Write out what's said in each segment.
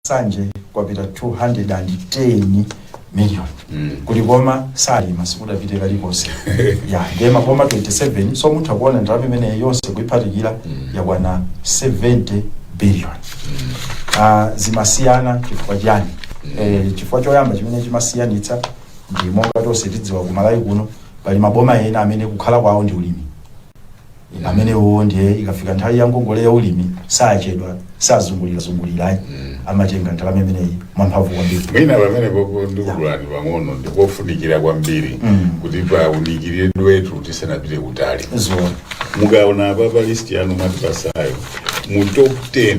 Nsanje kwapita 210 million. Kulikoma salima, sikudapite kalikonse ya. Ndiye maboma 27, so mutha kuona ndalama imeneyi yonse kuiphatikira yakwana 70 billion. Zimasiyana chifukwa chiyani? Chifukwa choyamba chimene chimasiyanitsa ndi monga tonse tidziwa, ku Malawi kuno pali maboma ena amene kukhala kwawo ndi ulimi. Amenewo ndiye ikafika nthawi ya ngongole ya ulimi sachedwa, sazungulira zungulira, amatenga ndalama imeneyi mwamphamvu kwambiri. Mwina pamene popo ndikudulani pang'ono, ndikofunikira kwambiri kuti paunikiridwetu tisanapite kutali. Zoona. Mukaona apa pa list yanu mwatipasayo, mu top 10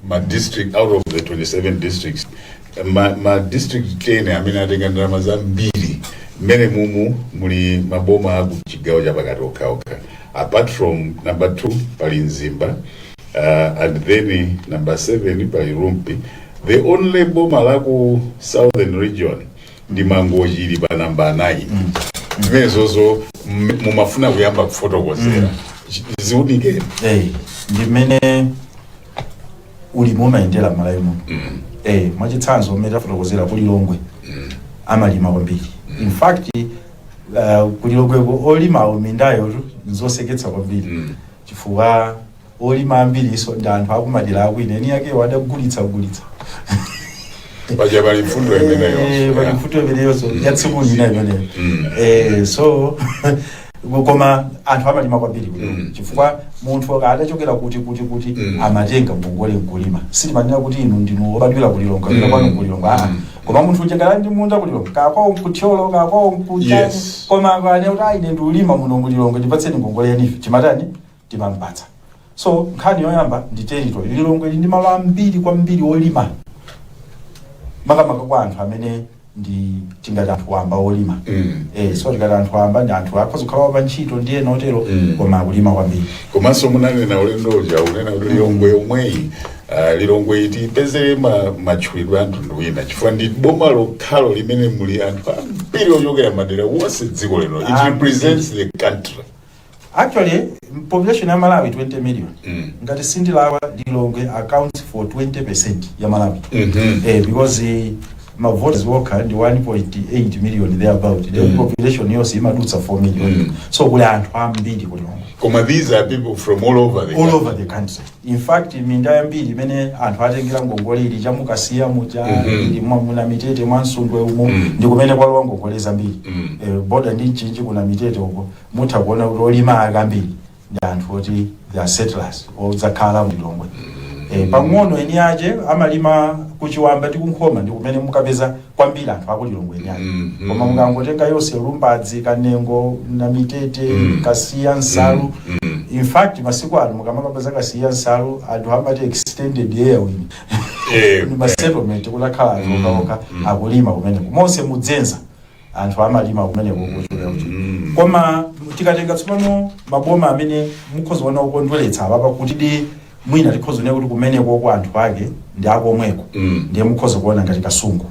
ma district out of the 27 districts, ma district 10 amene atenga ndalama zambiri, mmene mumu muli maboma aku chigawo chapakati okhaokha. Apart from number 2 pali Mzimba, and then number 7 pali Rumphi. The only boma la ku Southern Region ndi Mangochi, ili pa number 9. Zimene zozo mumafuna kuyamba kufotokozera, ziunikeni. Ndi mmene ulimi umayendera m'Malawi muno. Mwachitsanzo, mmene tafotokozera, ku Lilongwe amalima kwambiri. In fact, ku Lilongweko olimawo mindayo nzoseketsa kwambiri, chifukwa olima ambiriso ndi anthu akumadera akwina, eni ake adagulitsa gulitsa. Paja pali mfundo imeneyo. Pali mfundo imeneyonso ya tsiku lina imeneyo. So koma anthu amalima kwambiri kuno, chifukwa munthu adachokera kuti amatenga ngongole nkulima. Sitimanena kuti inu ndinu obadwira ku Lilongwe kapena kwanu ku Lilongwe, aa. Koma munthu uja ngati ndi munda ku Lilongwe, kakwawo nkuthyolo, kakwawo nkuchani, koma akane kuti ayi, ine ndiulima muno mu Lilongwe, ndipatseni ngongole ya NEEF, timatani? Timampatsa. So nkhani yoyamba ndi territory. Lilongwe ili ndi malo ambiri kwambiri olima, makamaka kwa anthu amene ndi tingati anthu wamba olima. So tikati anthu wamba ndi anthu akhoza kukhala pa ntchito ndiye notero, koma akulima kwambiri. Komanso munanena ulendo uja, unena kuti Lilongwe yomweyi, Lilongwe iti ipezere matchulidwe a mtundu wina, chifukwa ndi boma lokhalo limene muli anthu ambiri ochokera madera wonse dziko lino. It Ambiri. represents the country. Actually, population ya Malawi 20 million. Ngati sindilawa, Lilongwe accounts for 20% ya Malawi. Because ma voters okha ndi 1.8 million thereabout. The population yonse imadutsa 4 million. So kuli anthu ambiri ku Lilongwe. Koma these are people from all over the all country. Over the country. In fact, minda yambiri imene anthu atengera ngongole ili chamukasiya muja, ili muna Mitete, mwa Msundwe umo, ndi kumene kwalowa ngongole zambiri. Border ndi Mchinji, kuna Mitete uko, mutha kuona kuti olima ake ambiri ndi anthu oti they are settlers odzakhala mu Lilongwe. Pang'ono eni ache amalima kuchiwamba ndi kunkhoma, ndi kumene mukapeza kwambiri anthu aku Lilongwe eni ache. Koma mukangotenga yonse, Lumbadzi, Kanengo na Mitete, Kasiya, Nsalu. In fact, masiku ano mukamakapeza Kasiya, Nsalu, anthu amati extended airwing, ni ma settlement kutakhala anthu okhaokha akulima kumeneko. Monse mudzenza anthu amalima kumeneko kuchokera kuti. Koma tikatenga tsopano maboma amene mukhoza kuona okondweretsa apapa, kuti di mwina tikhoza kuona kuti kumeneko kwa anthu ake ndi akomweko, ndiye mukhoza kuona ngati Kasungu.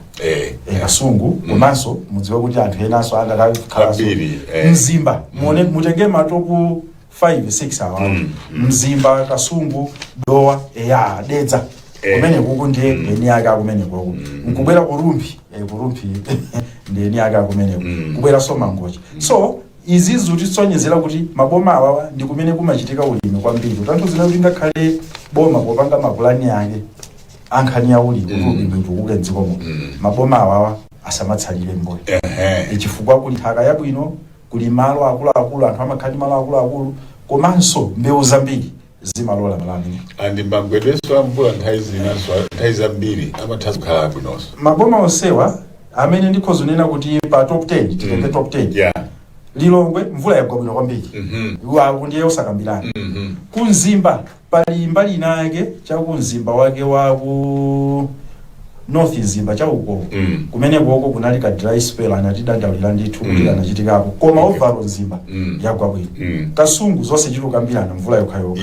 Kasungu, komanso mudziwe kuti anthu enanso andakakhalanso Ambiri, eh. Mzimba. Muone, mutenge ma top 5 6 awa: Mzimba, Kasungu, Dowa, eya, Dedza. Kumene kuku ndiye eni ake akumeneko. Nkubwera ku Rumphi, ku Rumphi ndi eni ake akumeneko. Kubwera so Mangochi. So izi zitisonyezera kuti maboma awawa ndi kumene kumachitika ulimi kwambiri, kutanthauza kuti ngakhale boma popanga mapulani ake ankhani ya ulimi kuti ulimi utukuke mdziko muno, maboma awawa asamatsalire mbuyo. Chifukwa kuli nthaka yabwino, kuli malo akuluakulu, anthu amakhala ndi malo akuluakulu, komanso mbewu zambiri zimalola malo amene. And magwedweso a mvula nthawi zinanso, nthawi zambiri amatha kukhala abwinonso. Maboma onsewa amene ndikhoza kunena kuti pa top 10, titenge top 10, Lilongwe mvula yagwa bwino kwambiri. Waku ndiye osakambirana. Kumzimba pali mbali ina yake chakumzimba wake wa ku North Mzimba chauko, kumenekoko kunali ka dry spell, anatidandaulira ndithu kuti anachitikapo, koma overall Mzimba yagwa bwino. Kasungu zonse chitukambirana mvula yokhayokha.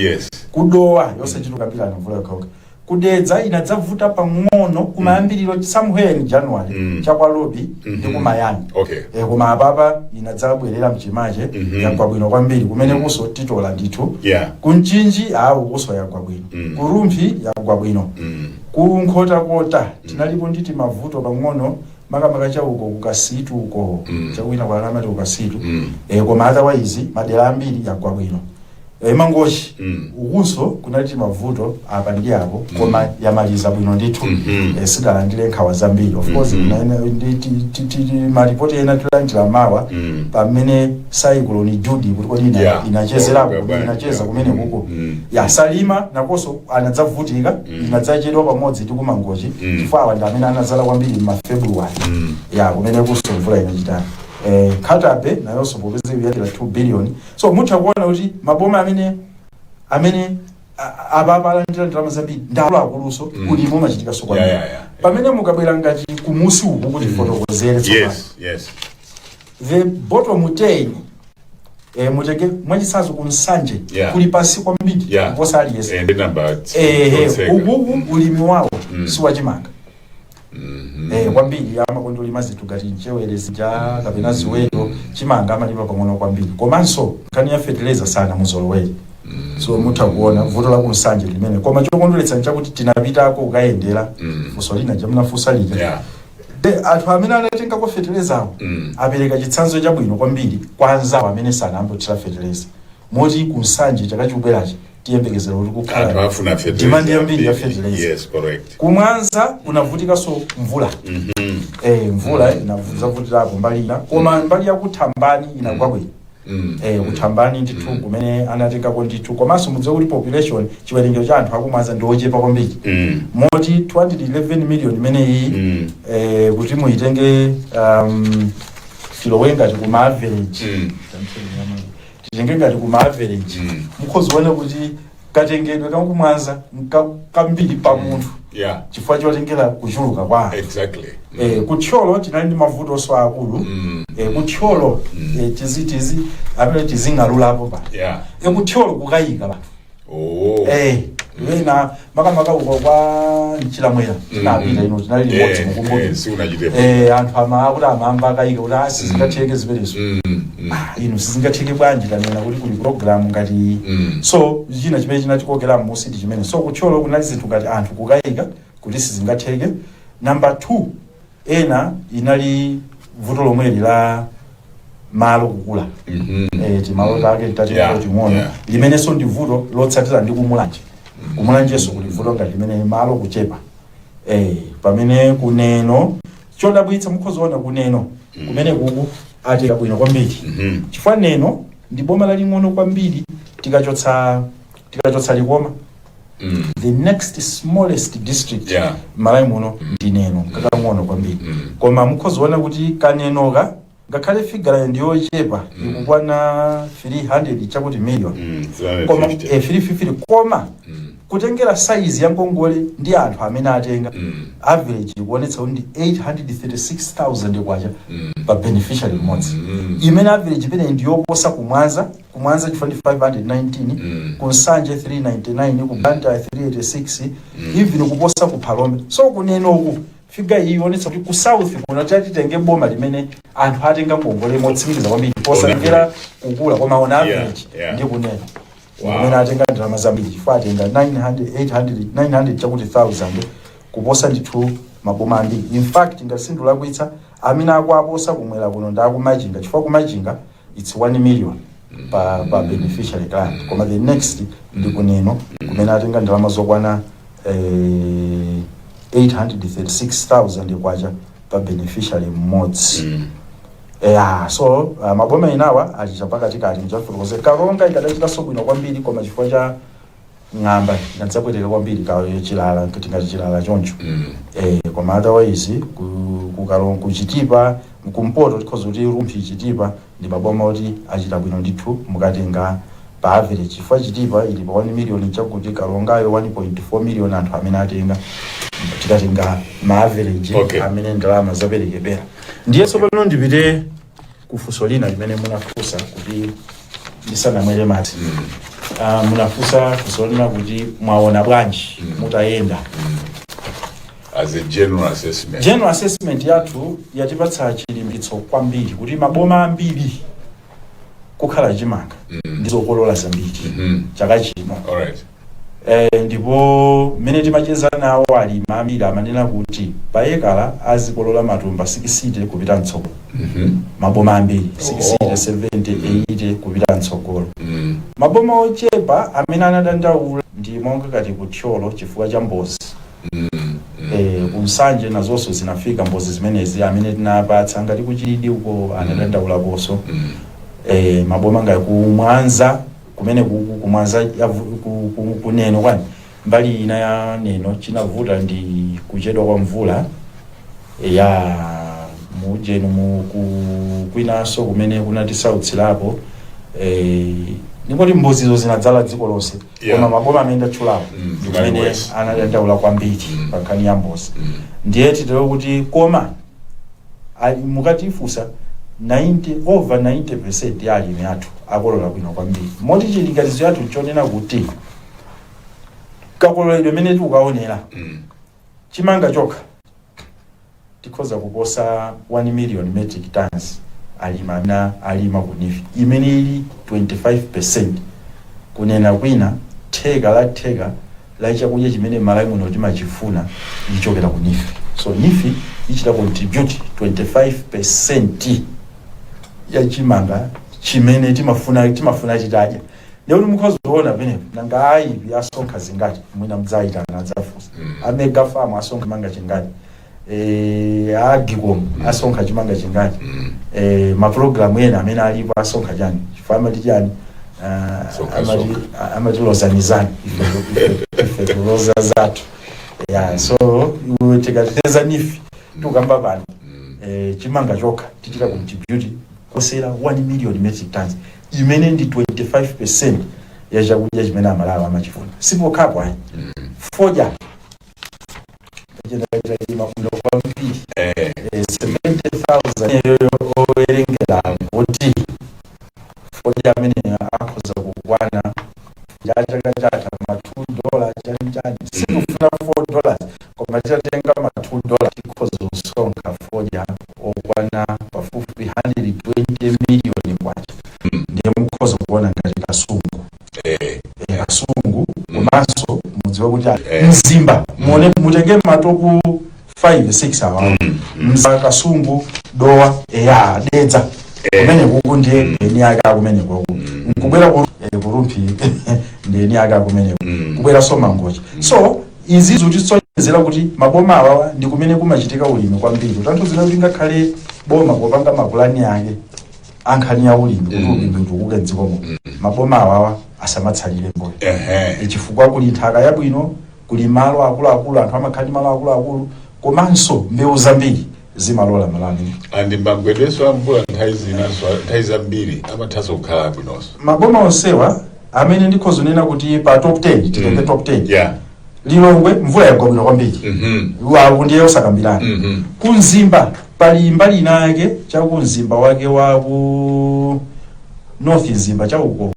Kudowa yonse chitukambirana mvula yokhayokha. Kudedza inadzavuta pang'ono kumayambiriro, somewhere in January, chakwalobi ndi kumayani. Koma apapa inadzabwerera mchimache. Yagwa bwino kwambiri kumene kuso titola ndithu. Kumchinji awo kuso yagwa bwino. Kurumphi yagwa bwino. Kunkhotakota tinalipo nditi mavuto pang'ono, makamaka chauko kukasitu uko, chakwina kwalamati kukasitu. Koma otherwise madera ambiri yagwa bwino. Mangochi ukunso kunali mavuto apa ndi apo, koma yamaliza bwino ndithu. Sidalandire nkhawa zambiri. Of course, kuna malipoti ena tilandira mawa pamene Cyclone Judy kuti kodi inachezerapo, inacheza kumene kuko. Ya, Salima nakonso anadzavutika, inadzachedwa pamodzi ndi kumangochi, chifukwa awa ndi amene anadzala kwambiri ma February. Ya, kumene kuso mvula inachitana. Nkhata Bay nayonso popeza ikuyatira 2 billion. So mutha kuona kuti maboma amene apapa alandira ndalama zambiri ndi akuluakuluso, ulimi umachitikanso kwambiri. Pamene mukabwera ngati kumusi uku kuti fotokozere tsopano, the bottom 10, mutenge mwachitsanzo ku Nsanje, kuli pasi kwambiri kuposa aliyense. Ndi number Ehe, ukuku ulimi wawo siwachimanga kwambiri, amakonda ulima zinthu ngati mchewere zija kapena ziweto. Chimanga amalima pang'ono kwambiri, komanso nkhani ya fertilizer sana muzolowere. So mutha kuona vuto la kunsanje limene. Koma chokondweretsa nchakuti tinapitako kukayendera, funso lina jamunafunsa lija, anthu amene anatengako fertilizer apereka chitsanzo chabwino kwambiri kwa anzawo amene sanayambe kuthira fertilizer, moti kunsanje chaka chikubwerachi tiyembekezera kuti Anthu kukhala afuna fertilizer. demand yambiri ya fertilizer. Yes, correct. Kumwanza kunavutikanso mvula. Mvula inavutirapo mbali ina, koma mbali yakuthambani inagwa bwino. Kuthambani ndithu kumene anatengako ndithu. Komanso mudziwe kuti population, chiwerengero cha anthu akumwanza ndi ochepa kwambiri, moti 211 million imeneyi, kuti muitenge, tilowe ngati kuma average, titenge ngati kuma average, mukhoziona kuti katengedwe kakumwanza kambiri pa munthu, chifukwa chotengera kuchuluka kwa anthu. Kuthyolo tinali ndi mavuto oso akulu. Kuthyolo, tizi tizi amene tizing'alulapo pa kuthyolo kukayika banthu. Wena makamaka uko kwa Mchilamwera tinapita ino, tinali limodzi, mukumbukira? Siunachitepo. Anthu ama kuti amamba akayika kuti asi sizingatheke zimenezo. Ah, inu, sizingatheke bwanji? Tanena kuti kuli program ngati iyi. So china chimene chinatikokera m'musi ndi chimene. So kuthyolo kunali zinthu ngati anthu kukayika kuti sizingatheke. Number two, ena inali vuto lomweli la malo kukula. Timalo take tatino ting'ono, limenenso ndi vuto lotsatira ndi kumulanje. Kumulanjenso kuli vuto ngati limene, malo kuchepa. Pamene kuneno, chodabwitsa, mukhozaona kuneno kumene kuku atenga bwino kwambiri, chifukwa Neno ndi boma laling'ono kwambiri. Tikachotsa Likoma, the next smallest district Malawi muno ndi Neno, kakang'ono kwambiri. Koma mukhozaona kuti kanenoka, ngakhale figure ndiyochepa, ikukwana 300 chakuti million, koma 350. 350, koma kutengera size ya ngongole ndi anthu amene atenga, average ikuonetsa kuti ndi 836,000 kwacha pa beneficiary mmodzi, imene average imene ndiyoposa kumwanza. Kumwanza chifukwa ndi 519, kunsanje 399, ku Blantyre 386, even kuposa ku Phalombe. So kunenoku figure iyi ionetsa kuti ku south kuno titenge boma limene anthu atenga ngongole motsimikiza kwambiri posatengera kukula, koma on average ndi kuneno kumene atenga ndalama zambiri, chifukwa atenga 900, 800, 900 chakuti 1000, kuposa ndithu maboma ambiri. In fact, ngati sindulakwitsa, amene akuaposa kumwera kuno ndi akumachinga, chifukwa kumachinga it's 1 million pa beneficiary client, koma the next ndi kuneno kumene atenga ndalama zokwana 836,000 kwacha pa beneficiary mmodzi. Yeah, so maboma enawa ali chapakatikati. Mchafotokoze Karonga ikadachitanso bwino kwambiri, koma chifukwa cha ng'amba inadzabwerera kwambiri, ka chilala, tingati chilala choncho. Koma otherwise ku Karonga, kuchitipa kumpoto, tikhoza kuti Rumphi, Chitipa ndi maboma oti achita bwino ndithu mukatenga pa average, chifukwa Chitipa ili pa 1 million chakuti, Karongayo 1.4 million anthu amene atenga, tikatenga ma average amene ndalama zaperekedwera. Ndiye tsopano ndipite kufunso lina limene munafunsa kuti ndisanamwere madzi. Munafunsa funso kuti mwaona bwanji mutayenda. As a general assessment. General assessment yathu yatipatsa chilimbikitso kwambiri kuti maboma ambiri kukhala chimanga ndi zokolola zambiri chaka chino. All right. Ndipo mmene timacheza nawo alimi ambiri amanena kuti payekala azikolola matumba 60 kupita mtsogolo. Maboma ambiri 60, 70, 80 kupita mtsogolo. Maboma ochepa amene anadandaula ndi monga kati kuThyolo chifukwa cha mbozi. Kunsanje nazonso zinafika mbozi zimenezi amene tinapatsa, ngati kuChilidi uko anadandaulaponso. Maboma ngati kumwanza kumene kuku kumwanza kuneno kwani mbali ina ya Neno chinavuta ndi kuchedwa kwa mvula ya mujenu mu kwinanso kumene kunatisautsirapo, ningoti mbozizo zinadzala dziko lonse. Koma maboma amene ndatchulapo ndi kumene worse. anadandaula kwambiri pa nkhani ya mbozi. Ndiye titero kuti koma mukatifunsa, 90, over 90% ya alimi athu akolola bwino kwambiri, moti chilinganizo yathu nchonena kuti kakololedwe imene tikukaonera, chimanga chokha tikhoza kuposa 1 million metric tons alima amene alima ku NEEF, imene ili 25%. Kunena kwina, theka la theka la chakudya chimene Malawi muno timachifuna lichokera ku NEEF. So NEEF ichita contribute 25% ya chimanga chimene timafuna chitadya. Ndikuti mukhoza kuona penepo, nanga ayipi asonkha zingati? Mwina mdzayitana adzafunsa. A mega farm asonkha chimanga chingati? AGCOM asonkha chimanga chingati? Mapulogalamu ena amene alipo asonkha chani? Chifukwa amati chani? Ah, Sonkha, amati amatilozanizani ife tuloza zathu ya. So iwe tikatiteza NEEF tikukamba pano, chimanga chokha tichita contribute kosera 1 million metric tons, imene ndi 25% ya chakudya chimene Amalawi amachifuna. Sipokhapo ayi, fodya lima bwino kwambiri. 70,000 yoyo owerengera kuti fodya amene akhoza kukwana ya chaka chatha ma $2 chani chani, sikufuna $4, koma titatenga ma $2 tikhoza kusonkha fodya okwana pafupifupi 120 miliyoni kwacha. Ndiye mukhoza kuona ngati Kasungu, Kasungu, komanso mudziwe kuti Mzimba, muone mutenge ma top 5 6 awa, Mzimba, Kasungu, Dowa, eya, Dedza, kumene kuku ndiye eni ake akumene kuku, nkubwera kuRumphi ndi eni ake akumene, kubwera so Mangochi. So izi zikutisonyezera kuti maboma awawa ndi kumene kumachitika ulimi kwambiri, kutanthauzira kuti ngakhale boma popanga mapulani ake ankhani ya ulimi kuti ulimi utukuke mdziko muno, maboma awawa asamatsalire mbuyo. Chifukwa kuli nthaka yabwino, kuli malo akuluakulu, anthu amakhala ndi malo akuluakulu, komanso mbewu zambiri zimalola malo amene. And magwedweso a mvula nthawi zinanso, nthawi zambiri amathanso kukhala abwinonso. Maboma onsewa amene ndikhoza kunena kuti pa top 10, titenge top 10, Lilongwe mvula yagwa bwino kwambiri. Wawo ndiye osakambirana. KuMzimba pali mbali ina yake chakuMzimba wake wa ku North Mzimba chauko,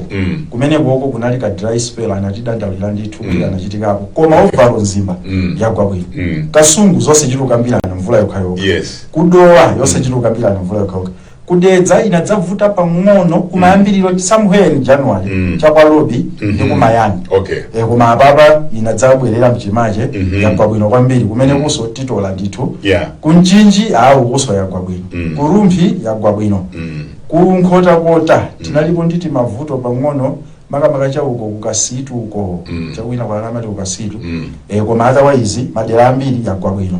kumene koko kunali ka dry spell, anatidandaulira ndithu kuti anachitikapo, koma overall Mzimba yagwa bwino. Kasungu zonse chitukambirana mvula yokhayokha. KuDowa yonse chitukambirana mvula yokhayokha. KuDedza inadzavuta pang'ono kumayambiriro, somewhere in January, chakwalobi ndi kumayani. Koma apapa inadzabwerera mchimache. Yagwa bwino kwambiri kumene kuso titola ndithu. KuMchinji awu kuso yagwa bwino. KuRumphi yagwa bwino. KuNkhotakota tinalipo nditi mavuto pang'ono, makamaka chauko kuKasitu uko, chakwina kwalamati kuKasitu. Koma otherwise madera ambiri yagwa bwino.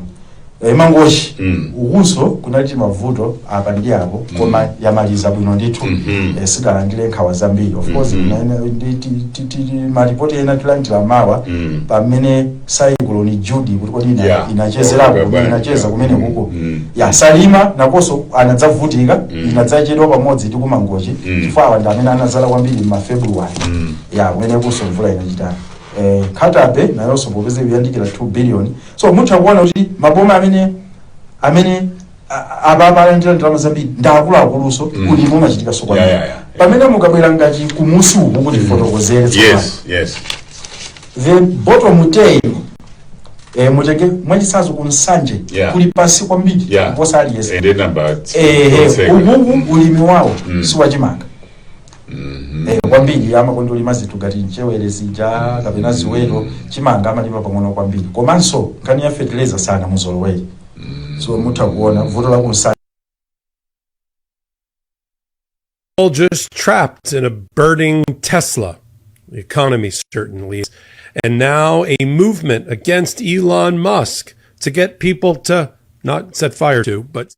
Mangochi ukunso kunali mavuto apa ndi apo, koma yamaliza bwino ndithu. Sidalandire nkhawa zambiri. Of course, malipoti ena tilandira mawa pamene Cyclone Judy kuti kodi inachezerako, inacheza kumene kuko. Ya, Salima nakonso anadzavutika, inadzachedwa pamodzi ndi kuMangochi, chifukwa awa ndi amene anadzala kwambiri ma February. Ya, kumene kuso mvula inachitana. Nkhata Bay nayonso popeza ikuyandikira 2 billion. So mutha kuona kuti maboma amene apapa alandira ndalama zambiri ndi akuluakuluso, ulimi umachitika so kwambiri. Pamene mukabwera ngati kumusi uku kuti fotokozere tsopano, yes. The bottom 10, mutenge mwachitsanzo ku Nsanje, kuli pansi kwambiri kuposa aliyense. And then number Ukuku ulimi wawo siwachimanga kwambiri, amakonda ulima zinthu ngati mchewere zija kapena ziweto. Chimanga amalima pang'ono kwambiri, komanso nkhani ya fertilizer sana muzolowere. So mutha kuona vuto la ku Nsanje. All just trapped in a burning Tesla. The economy certainly is. And now a movement against Elon Musk to get people to not set fire to, but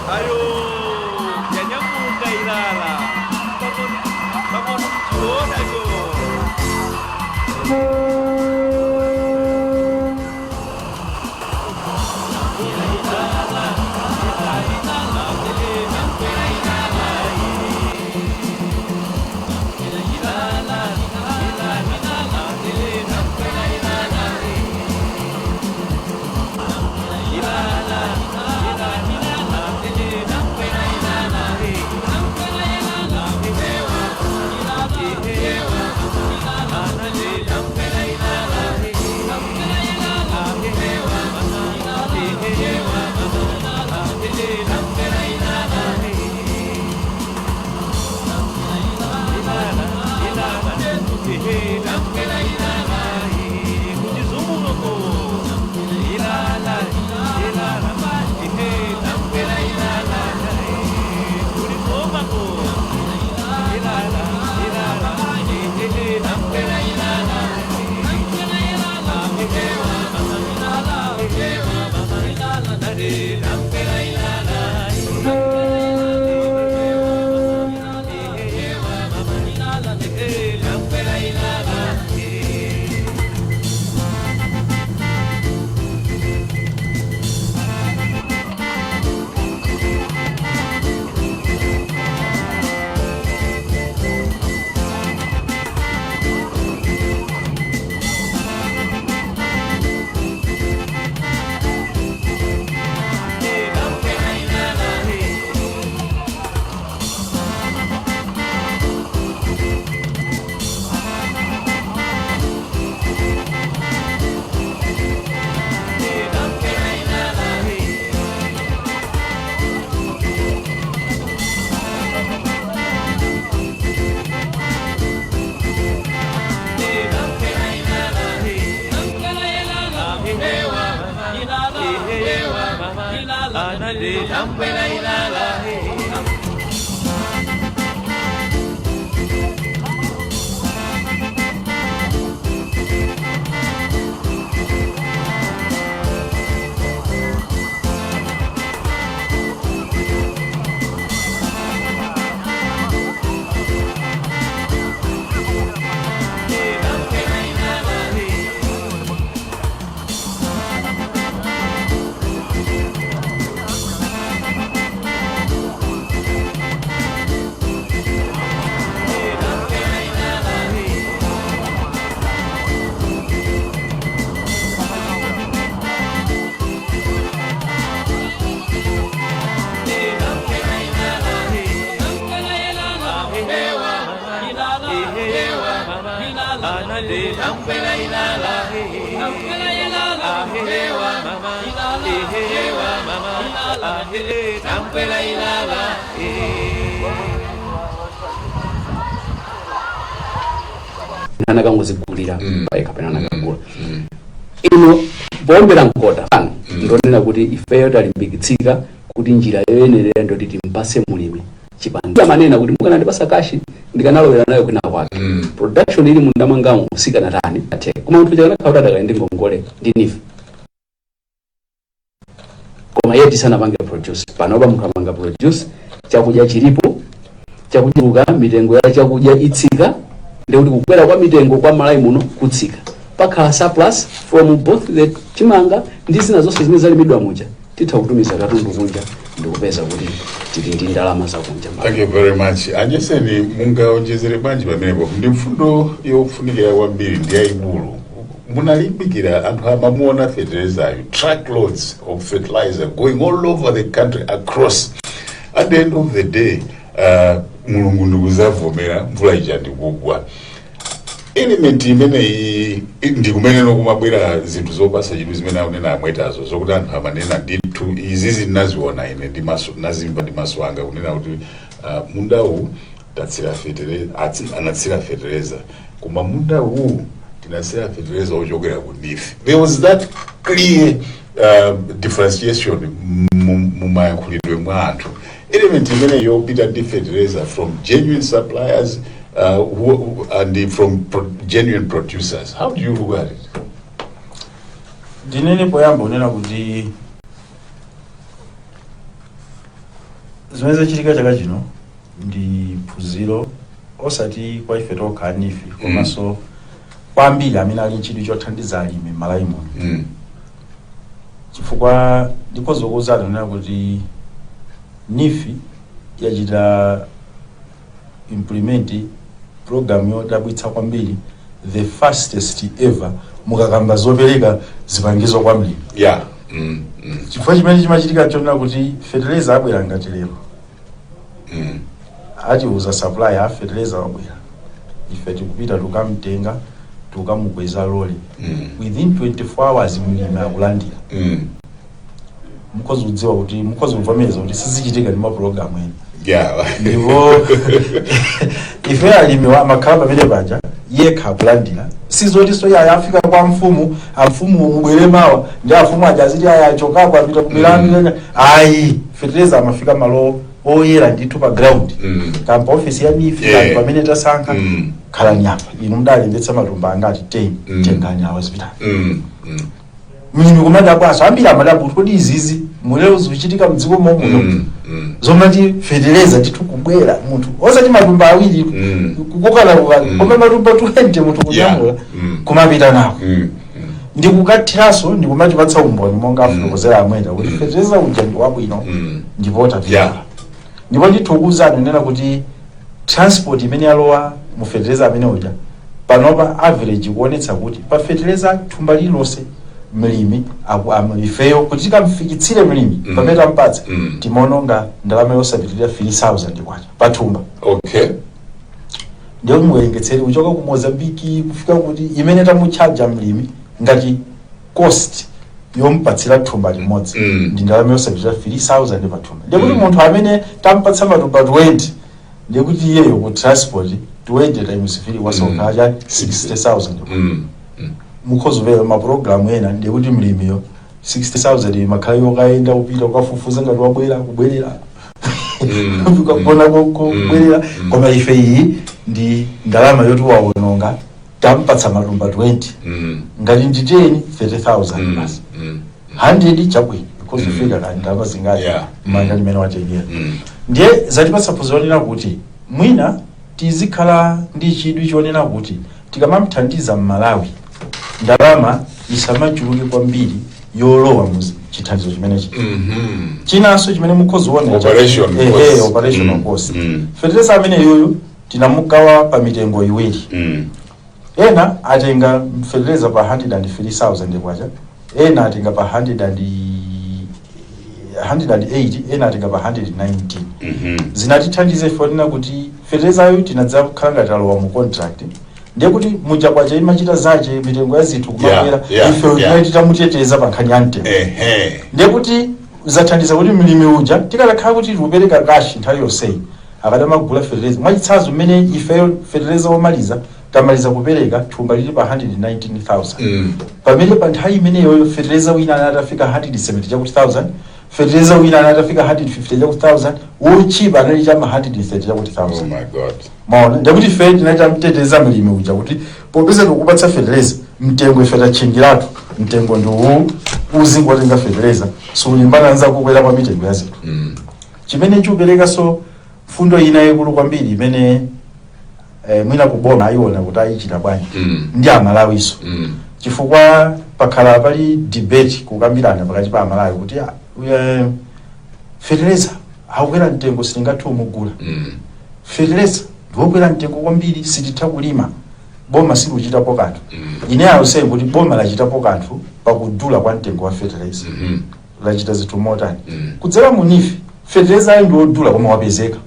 Ayo, yanyamuka Ilala. Pang'ono pang'ono kuchiona cho. Kuchizumuko. Ilala, ilala, namkwela ilala, kulikomako. Ilala, ilala, namkwela ilala. Namkwela ilala. Namkwela ilala. Namkwela ilala. Namkwela ilala. Namkwela ilala. Anakangozigulira payekha pena anakagula. Ino powombera mkota pano, ndonena kuti ifeyo talimbikitsika kuti njira yoyenerera ndoti timpase mulimi chipanda amanena kuti mukanandipasa cash ndikanalowera nayo kwina kwake, production ili munda mwangamo sikanatani atheka. Koma munthu chakanakhala kuti adakali ndi ngongole ndi NEEF, koma iye tisanapange produce. Panopa munthu amanga produce, chakudya chilipo. Chakudya, mitengo ya chakudya itsika, ndikuti kukwera kwa mitengo kwa Malawi muno kutsika. Pakhala surplus from both the chimanga ndi zina zonse zimene zalimidwa muja. Titha kutumiza katundu kunja ndikupeza kuti tili ndi ndalama zakunja. Thank you very much. Anyeseni, mungaonjezere bwanji pamenepo? Ndi mfundo yofunikira kwambiri, ndi yayikulu. Munalimbikira, anthu amamuona fertilizer, truckloads of fertilizer going all over the country across. At the end of the day, Mulungu ndikuzavomera, mvula ija ndikugwa. Element imeneyi ndi kumene kumabwera zinthu zopasa chidwi zimene akunena amwetazo, zokuti anthu amanena ndithu, izizi ndinaziona ine ndi maso, nazimva ndi maso anga, kunena kuti mundawu tatsira fetereza, anatsira fetereza, koma mundawu tinatsira fetereza ochokera ku NEEF. There was that clear differentiation mumayankhulidwe mwa anthu. Element imene yopita ndi fertilizer from genuine suppliers and from genuine producers, how do you look at it? Ndinene poyamba unena kuti zimene zachitika chaka chino ndi phunziro, osati kwa ife tokha a NEEF, komanso kwa ambiri amene ali nchidwi chothandiza alimi m'Malawi muno, chifukwa ndikhoza kuwuzani unena kuti NEEF yachita implement program yodabwitsa kwambiri, the fastest ever mukakamba zopereka zipangizo kwa mlimi. Chifukwa chimene chimachitika chonena kuti fertilizer abwera ngati lero, atiuza supplier a fertilizer wabwera, ife tikupita tukamtenga, tukamukweza lole, within 24 hours mlimi akulandira. Mukhoza kudziwa kuti, mukhoza kuvomereza kuti sizichitika ndi mapulogalamu ena. Ndipo ife alimi amakhala pamene paja yekha akulandira. Sizotinso yaya afika kwa mfumu, amfumu mubwere mawa, ndi afumu aja aziti aya achokapo apita kumilandu. Ayi, fertilizer amafika malo oyera ndithu pa ground, kampa ofisi ya NEEF, yeah, pamene tasankha, khalani apa, inu mudalembetsa matumba angati? 10. Tengani awa, zipitani. Mlimi kumadabwaso, ambiri amadabwa kuti kodi izizi mulero zikuchitika mdziko momuno? Zomati fetereza ndithu kubwera munthu osati matumba awiri, kukokana kukana, koma matumba 20 munthu kunyamula, kumapita nawo, ndikukathiranso, ndikumatipatsa umboni monga afotokozera amweta kuti fetereza uja ndi wabwino, ndipo tapita. Ndipo ndithu kuwuzani nena kuti transport imene yalowa mu fetereza amene uja, panopa average kuonetsa kuti pa fetereza thumba lililonse mlimi ifeyo kuti tikamfikitsire mlimi pamene tampatsa, timaononga ndalama yosapitirira 3000 kwacha pa thumba. Ndiyo muwerengetsere kuchoka ku Mozambiki kufika kuti imene tamutchaja mlimi ngati cost yompatsira thumba limodzi, ndi ndalama yosapitirira 3000 pa thumba. Ndiye kuti munthu amene tampatsa matumba 20, ndiye kuti iyeyo ku transport 20 times 3 wasokha cha 60,000. Mukhoza kupeza mapulogalamu ena, ndiye kuti mlimiyo 60,000 imakhala yokayenda kupita kukafufuza ngati wabwera, kubwerera, ukagona kubwerera. Koma ife iyi ndi ndalama yoti waononga, tampatsa matumba 20, ngati ndi 10, 30,000 basi, 100 chabwino, because ufika ka ndalama zingati manja limene watengera. Ndiye zatipatsa phunziro lonena kuti mwina tizikhala ndi chidwi chonena kuti tikamamthandiza Mmalawi, ndalama isamachuluke kwambiri yolowa mu chithandizo chimenechi. Chinanso chimene mukhoza kuona, Operation cost. Operational cost. Fetereza amene yoyo tinamugawa pa mitengo iwiri. Ena atenga fetereza pa 103,000 kwacha, ena atenga pa 100 and 180, ena atenga pa 119. Zinatithandiza ife onena kuti feterezayo tinadzakhala ngati alowa mu contract, ndiye kuti muja kwacha imachita zache, mitengo ya zinthu kumakwera, ife tinali titamuteteza pa nkhani ya mtengo. Ndiye kuti zathandiza kuti mlimi uja, tikanakhala kuti tikupereka cash nthawi yonseyi, akadamagula fetereza. Mwachitsanzo, mmene ifeyo fetereza womaliza tamaliza kupereka, thumba lili pa 119,000, pamene pa nthawi imeneyoyo fetereza wina anati afika 170 chakuti 1000, fetereza wina anati afika 150 chakuti 1000, wochipa anali chama 130 chakuti Oh 1000. my God. Maona, ndikuti ife tinatamteteza mlimi uja kuti popeza tikupatsa fetereza, mtengo ife tachingiratu, mtengo ndi uwu, uzingotenga fetereza, sulimbana nza kukwera kwa mitengo ya zinthu. Chimene chikuperekanso mfundo. Fundo ina ikulu kwambiri imene mwina kuboma ayiona kuti ayichita bwanji ndi Amalawiso, chifukwa pakhala pali debate, kukambirana pakati pa Amalawi kuti fetereza akukwera mtengo, sitingathe kumugula. Fetereza ndiokwera mtengo kwambiri, sititha kulima, boma silikuchitapo kanthu. Ine awuseye kuti boma lachitapo kanthu pakudula kwa mtengo wa fetereza. Lachita zinthu motani? Kudzera mu NEEF, fetereza ayi ndi wodula koma wapezeka,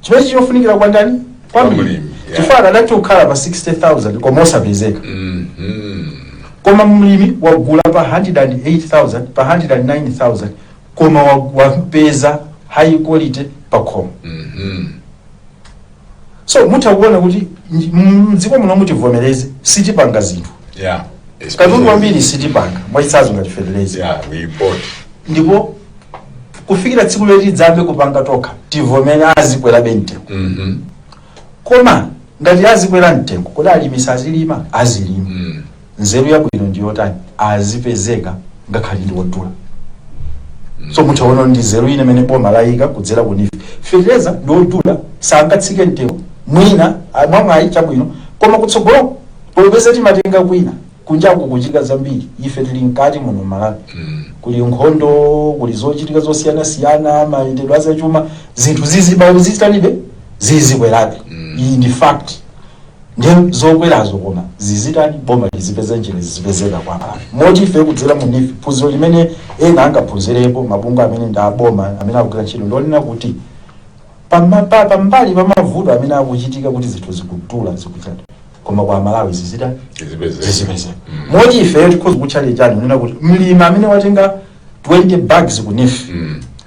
chimene chofunikira kwa ndani? Kwa Kwa mlimi. mlimi, yeah. Chifukwa akanati kukhala pa 60,000 koma osapezeka, koma mlimi wagula pa 108,000, pa 109,000, koma wapeza high quality pa khomo. So mutha kuona kuti mdziko muno, mutivomereze, sitipanga zinthu. Katundu kwambiri sitipanga, mwachitsanzo ngati fetereza. Yeah, we import. Ndipo kufikira tsiku loti tidzambe kupanga tokha, tivomere, azikwerabe mtengo. Koma ngati azikwera mtengo, kodi alimi sazilima? Azilima. Nzeru yabwino ndiyotani? Azipezeka ngakhale ndi wodula. So muthaona ndi nzeru ine imene boma layika kudzera ku NEEF. Fetereza ndi wodula, sangatsike mtengo mwina mwamwayi chabwino, koma kutsogolo popeza timatenga kwina kunjaku, kuchitika zambiri, ife tili mkati muno Malawi, kuli nkhondo, kuli zochitika zosiyanasiyana, mayendedwe azachuma, zinthu ziziba zitalibe zizikwerabe. Iyi ndi fact. Ndi zokwerazo, koma zizitani? Boma lizipeza njira zizipezeka kwa Malawi. Moti ife kudzera mu NEEF, phunziro limene ena angaphunzirepo, mabungwe amene ndi aboma amene akugwira ntchito, ndionena kuti pambali pa mavuto amene akuchitika kuti zinthu zikudula, zikuchata, koma kwa Malawi zizitani? Zizipezeka. Zizipezeka. Moti ife tikhoza kutchalenjani kunena kuti mlimi amene watenga 20 bags ku NEEF,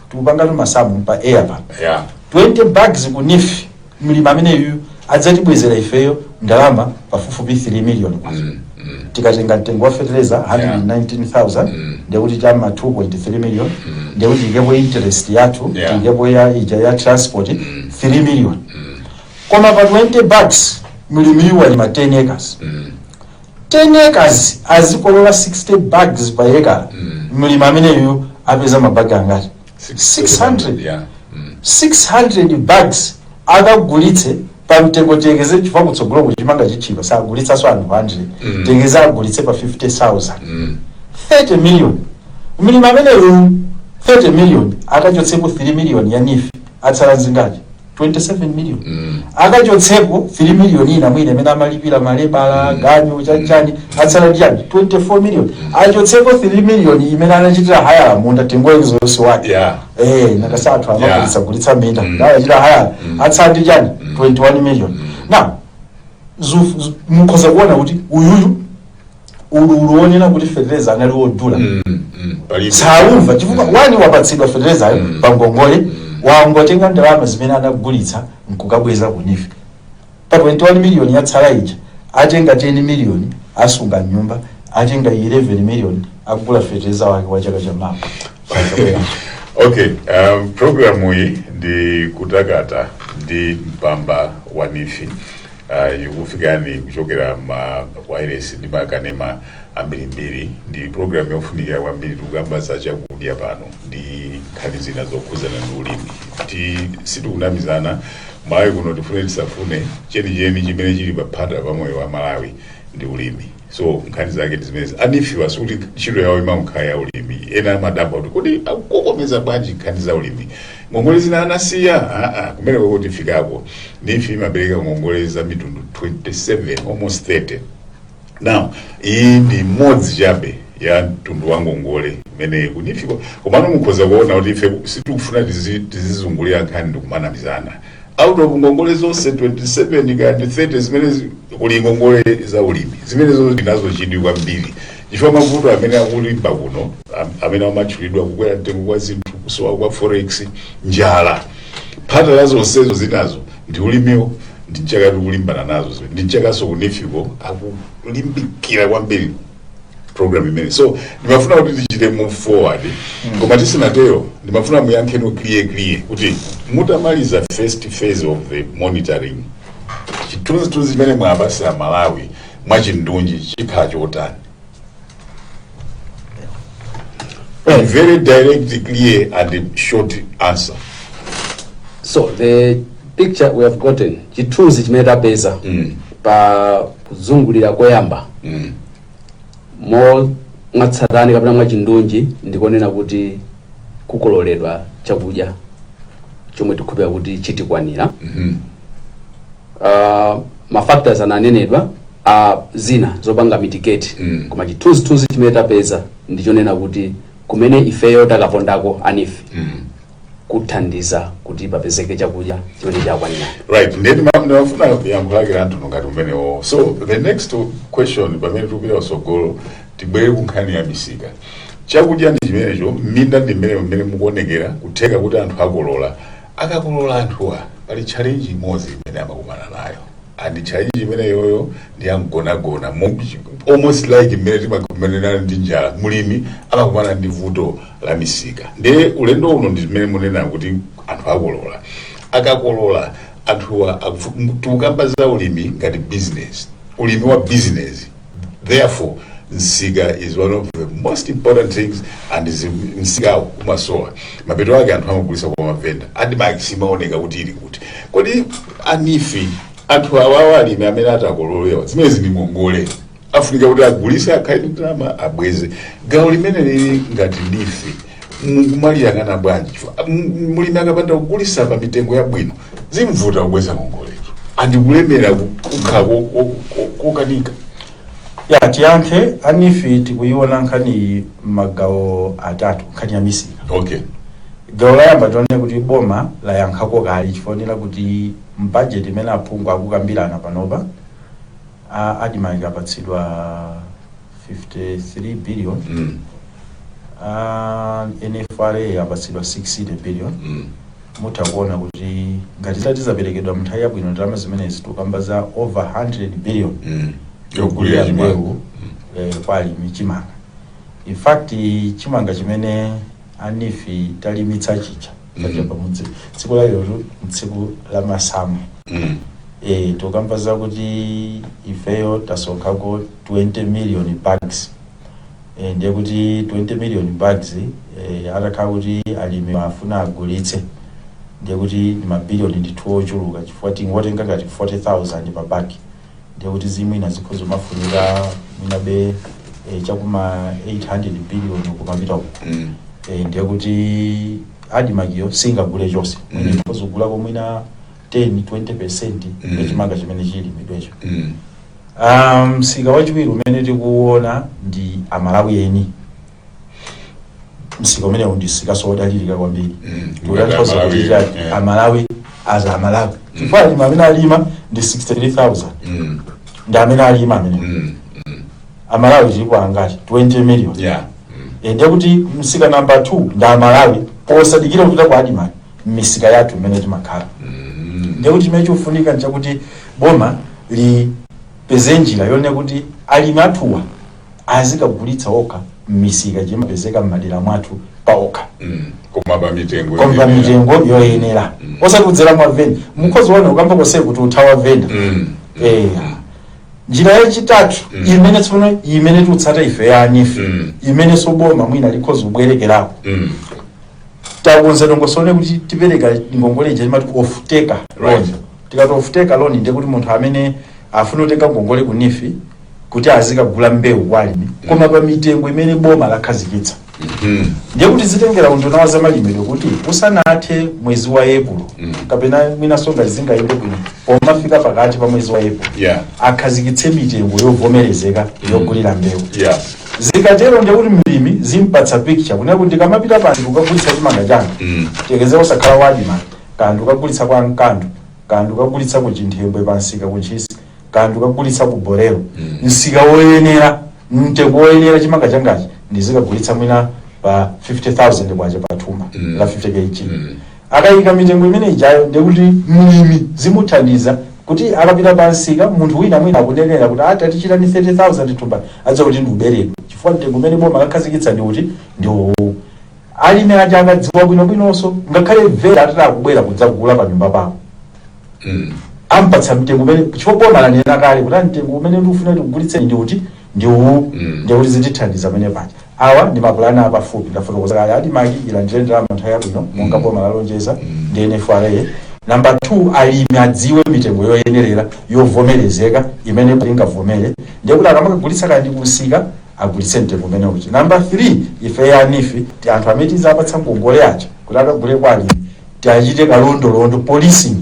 tikupangatu masamu pa air pa, 20 bags ku NEEF, mlimi ameneyu adzatibwezera ifeyo ndalama pafupifupi 3 million kwacha. Tikatenga mtengo wa fertilizer 119,000, ndekuti chama 2.3 million, ndekuti tikepo interest yathu, tikepo ya ija ya transport, 3 million. Koma pa 20 bags mlimiyu walima 10 acres. 10 acres azikolola 60 bags pa acre. Mlimi ameneyu apeza mabagi angati? 600. 600 bags akagulitse pa mtengo, tiyekeze, chifukwa kutsogolo kuchimanga chichipa, sagulitsanso anthu 100, tiyekeze agulitse pa 50,000, 30 million. Mlimi ameneyu 30 million, akachotsepo 3 million ya NEEF, atsala zingati? 27 million. Akachotsepo 3 million ina mwine imene amalipira malebala, ganyu, chanichani, atsala chani? 24 million. Achotsepo 3 million imene anachitira hire munda, tingoyekeza wake, nakasathu amagulitsa gulitsa minda, ndayachita hire, atsala ndi chani? 21 million. Now mukhoza kuona kuti uyuyu ululu wonena kuti fertilizer anali wodula Palibe. saumva, chifukwa wani wapatsidwa fertilizer pa ngongole, wangotenga ndalama zimene anagulitsa nkukabweza ku NEEF. Pa 21 million yatsala ija, atenga 10 million asunga nyumba, atenga 11 million agula fertilizer wake wa chaka chamawa. Okay, programu iyi ndi Kutakata ndi Mpamba wa NEEF, ikufikani kuchokera ma wireless ndi makanema ambirimbiri. Ndi program yofunikira kwambiri. Tikukamba za chakudya pano ndi nkhani zina zokhuzana ndi ulimi. Ti sitikunamizana, Malawi kuno, tifune tisafune, chenicheni chimene chili paphata pa moyo wa Malawi ndi ulimi. So nkhani zake ndi zimenezi. A NEEF-wa sikuti ntchito yawo imakhala ya ulimi. Ena amadabwa kuti kodi akukokomeza bwanji nkhani za ulimi, ngongole zina anasiya? Aa, kumene koko tifikako. NEEF imapereka ngongole za mitundu 27, almost 30. Now iyi ndi imodzi chabe ya mtundu wa ngongole imene ku NEEF-ko. Komano mukhoza kuona kuti ife sitikufuna tizizungulira nkhani ndikumanamizana. Out of ngongole zonse 27 kandi 30 zimene kuli ngongole za ulimi, zimenezo ndinazo chidwi kwambiri, chifukwa mavuto amene akulimba kuno, amene amatchulidwa, kukwera mtengo kwa zinthu, kusowa kwa forex, njala, phata la zonsezo zinazo ndi ulimiwo. Ndi nchaka tikulimbana nazo zimene ndi nchakaso ku NEEF-ko akulimbikira kwambiri program imene. So ndimafuna kuti tichite move forward, koma tisinatero ndimafuna muyankheno clear clear kuti mutamaliza first phase of the monitoring, chithunzithunzi chimene mwapasa Malawi mwachindunji chikhala chotani? Very direct, clear and short answer. So the picture we have gotten, chithunzi chimene tapeza pa kuzungulira koyamba mo mwatsatani kapena mwachindunji, ndikonena kuti kukololedwa chakudya chomwe tikhulupirira kuti chitikwanira. Ma factors ananenedwa, zina zopanga mitigate, koma chithunzithunzi chimene tapeza ndichonena kuti kumene ifeyo takapondako a NEEF kuthandiza kuti papezeke chakudya chimene chakwanira. Right, ndiye ndimafuna yankho lake la mtundu ngati umenewo. So the next question, pamene tikupita kutsogolo, tibwere ku nkhani ya misika. Chakudya ndi chimenecho, minda ndi mmene mmene mukuonekera, kutheka kuti anthu akolola. Akakolola anthuwa, pali challenge imodzi imene amakumana nayo, and challenge imeneyoyo ndi yamgonagona, almost like mmene timakumanirana ndi njala. Mulimi amakumana ndi vuto la misika. Ndiye ulendo uno ndi zimene munena kuti anthu akolola. Akakolola anthuwa, tikukamba za ulimi ngati business, ulimi wa business. Therefore msika is one of the most important things, and msikawo umasowa. Mapeto ake anthu amagulisa kwa mavenda. ADMARC simaoneka kuti ili kuti. Kodi a NEEF, anthu awawa, alimi amene atakololewa, zimene zili ngongole, afunika kuti agulise, akhale ndi ndalama, abweze, gawo limene lili ngati NEEF mukumaliyang'ana bwanji? Chifukwa mulimi akapanda kugulisa pa mitengo yabwino, zimvuta kubweza ngongolezo, andikulemera kukhala kokanika. Ya, tiyankhe. A NEEF tikuiona nkhani magawo atatu, nkhani ya misika. Gawo loyamba, tione kuti boma layankhako kale, chifukwa kuti mbudget imene aphungu akukambirana panopa, a ADMARC apatsidwa 53 billion, a NFRA apatsidwa 60 billion. Mutha kuona kuti ngati zitati zaperekedwa mnthawi yabwino ndalama zimenezi, tikukamba za over 100 billion yogulira chimanga. Mbewu kwa alimi, chimanga. In fact, chimanga chimene a NEEF talimitsa chicha paja pamudzi, tsiku la lero tsiku la masamu, tikukamba zakuti ifeyo tasonkhako 20 million bags. Ndiye kuti 20 million bags, atakhala kuti alimi afuna agulitse, ndiye kuti ndi mabiliyoni ndithu ochuluka, chifukwa tingotenga ngati 40,000 pa bag, ndiye kuti zimwina zikhoza mafunika mwinabe chakuma 800 billion kumapita uko. Ndiye kuti ADMARCyo singagule chonse, mwina ikhoza kugulako mwina 10 20% ya chimanga chimene chilimidwecho. Msika wachiwiri umene tikuona ndi Amalawi eni. Msika umenewu ndi msikaso wodalirika kwambiri. Tikutanthauza kuti Amalawi, chati Amalawi aza Amalawi, chifukwa alimi amene alima ndi 63,000, ndi amene alima amene. Amalawi tilipo angati? 20 million. Ndiye kuti msika number 2 ndi Amalawi, posadikira kupita kwa ADMARC, m'misika yathu imene timakhala. Ndiye kuti chimene chikufunika nchakuti boma lipeze njira yone kuti alimi athuwa azikagulitsa okha m'misika chimapezeka m'madera mwathu paokha. Koma pa mitengo koma pa yoyenera. Mitengo yoyenera, osati kudzera mwa venda. Mukhozi wone ukamba kose kuti uthawa venda. Njira yachitatu imene tsono imene tikutsata ife ya NEEF, imene soboma mwina likhoza kubwerekerako, takonza dongosolo kuti tipereka ngongole ija imati off taker loan. Tikati off taker loan, ndiye kuti munthu amene afuna kutenga ngongole ku NEEF kuti azikagula mbewu kwa alimi, koma pa mitengo imene boma lakhazikitsa. Ndiye kuti zitengera unduna wa zamalimidwe kuti usanathe mwezi wa Epulo, kapena mwinanso ngati zingayende bwino, pomafika pakati pa mwezi wa Epulo, akhazikitse mitengo yovomerezeka yogulira mbewu. Zikatero ndiye kuti mlimi zimpatsa picture kunena kuti ndikamapita pansi kukagulitsa chimanga changa, tekeze usakhala wa ADMARC, kandi ukagulitsa kwa Mkandu, kandi ukagulitsa ku Chinthembwe pansika ku Ntchisi, kandi ukagulitsa ku Borero, msika woyenera, mtengo woyenera chimanga changachi ndizikagulitsa mwina pa 50,000 kwacha pa thumba la 50 kg. Akayika mitengo imene ijayo, ndiye kuti mlimi zimuthandiza kuti akapita pansika, munthu wina mwina akunenera kuti ati atichitani 30,000 thumba, adza kuti ndiuberedwe, chifukwa mtengo umene boma lakhazikitsa ndi kuti ndi uwu. Alimi aja akadziwa bwinobwinonso, ngakhale venda atati akubwera kudzagula pa nyumba pawo, ampatsa mtengo umene, chifukwa boma lanena kale kuti mtengo umene ndikufuna tikugulitseni ndi kuti ndi uwu. Ndiye kuti zitithandiza pamene paja. Awa ndi mapulani apafupi. Ndafotokoza kale, ADMARC ilandire ndalama nthawi yabwino monga boma lalonjeza ndi NFRA. Number 2, alimi adziwe mitengo yoyenerera yovomerezeka imene ingavomere, ndiye kuti akamakagulitsa kandi kumsika agulitse mtengo umene uja. Number 3, ife ya NEEF ti anthu amene tizapatsa ngongole aja kuti akagule kwa alimi tiachite kalondolondo, policing.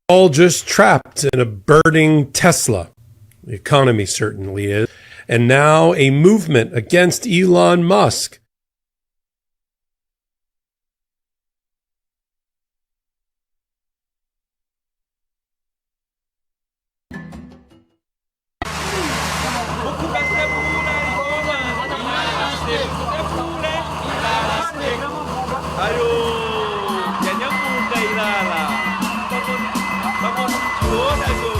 All just trapped in a burning Tesla. The economy certainly is. And now a movement against Elon Musk. Ayo, yanyamuka Ilala. Pang'ono chiona cho.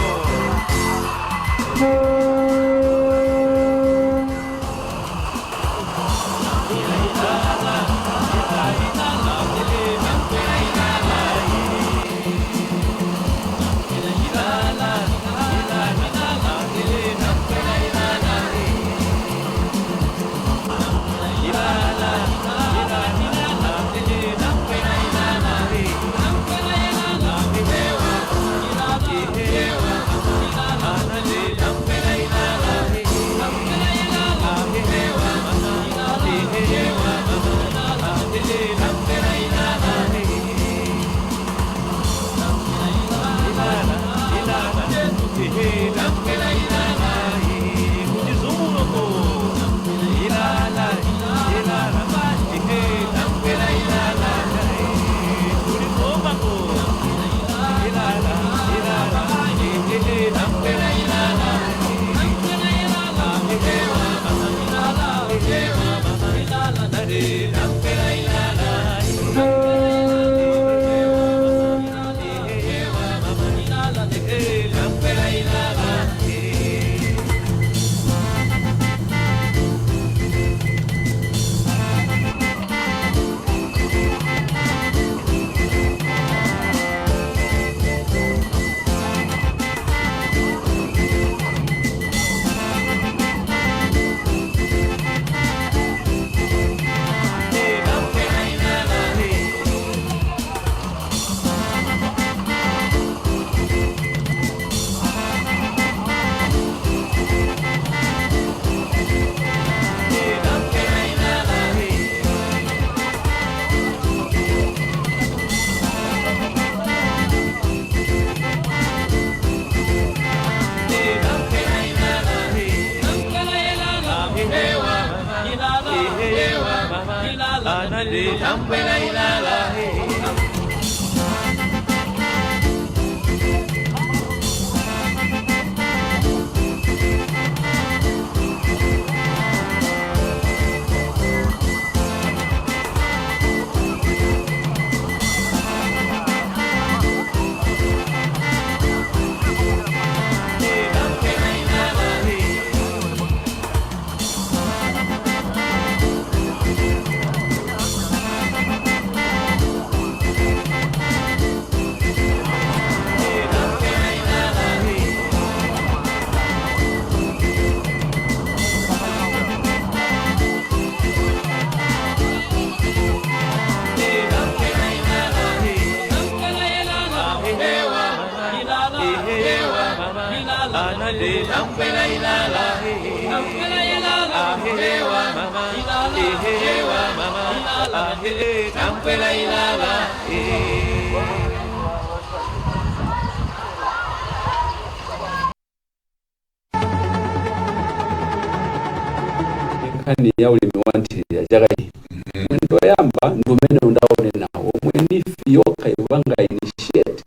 Nkhani ya ulimi wa nthirira chaka chino, mwendo woyamba ndi umene undaone nawo omwe NEEF yokha ikupanga initiate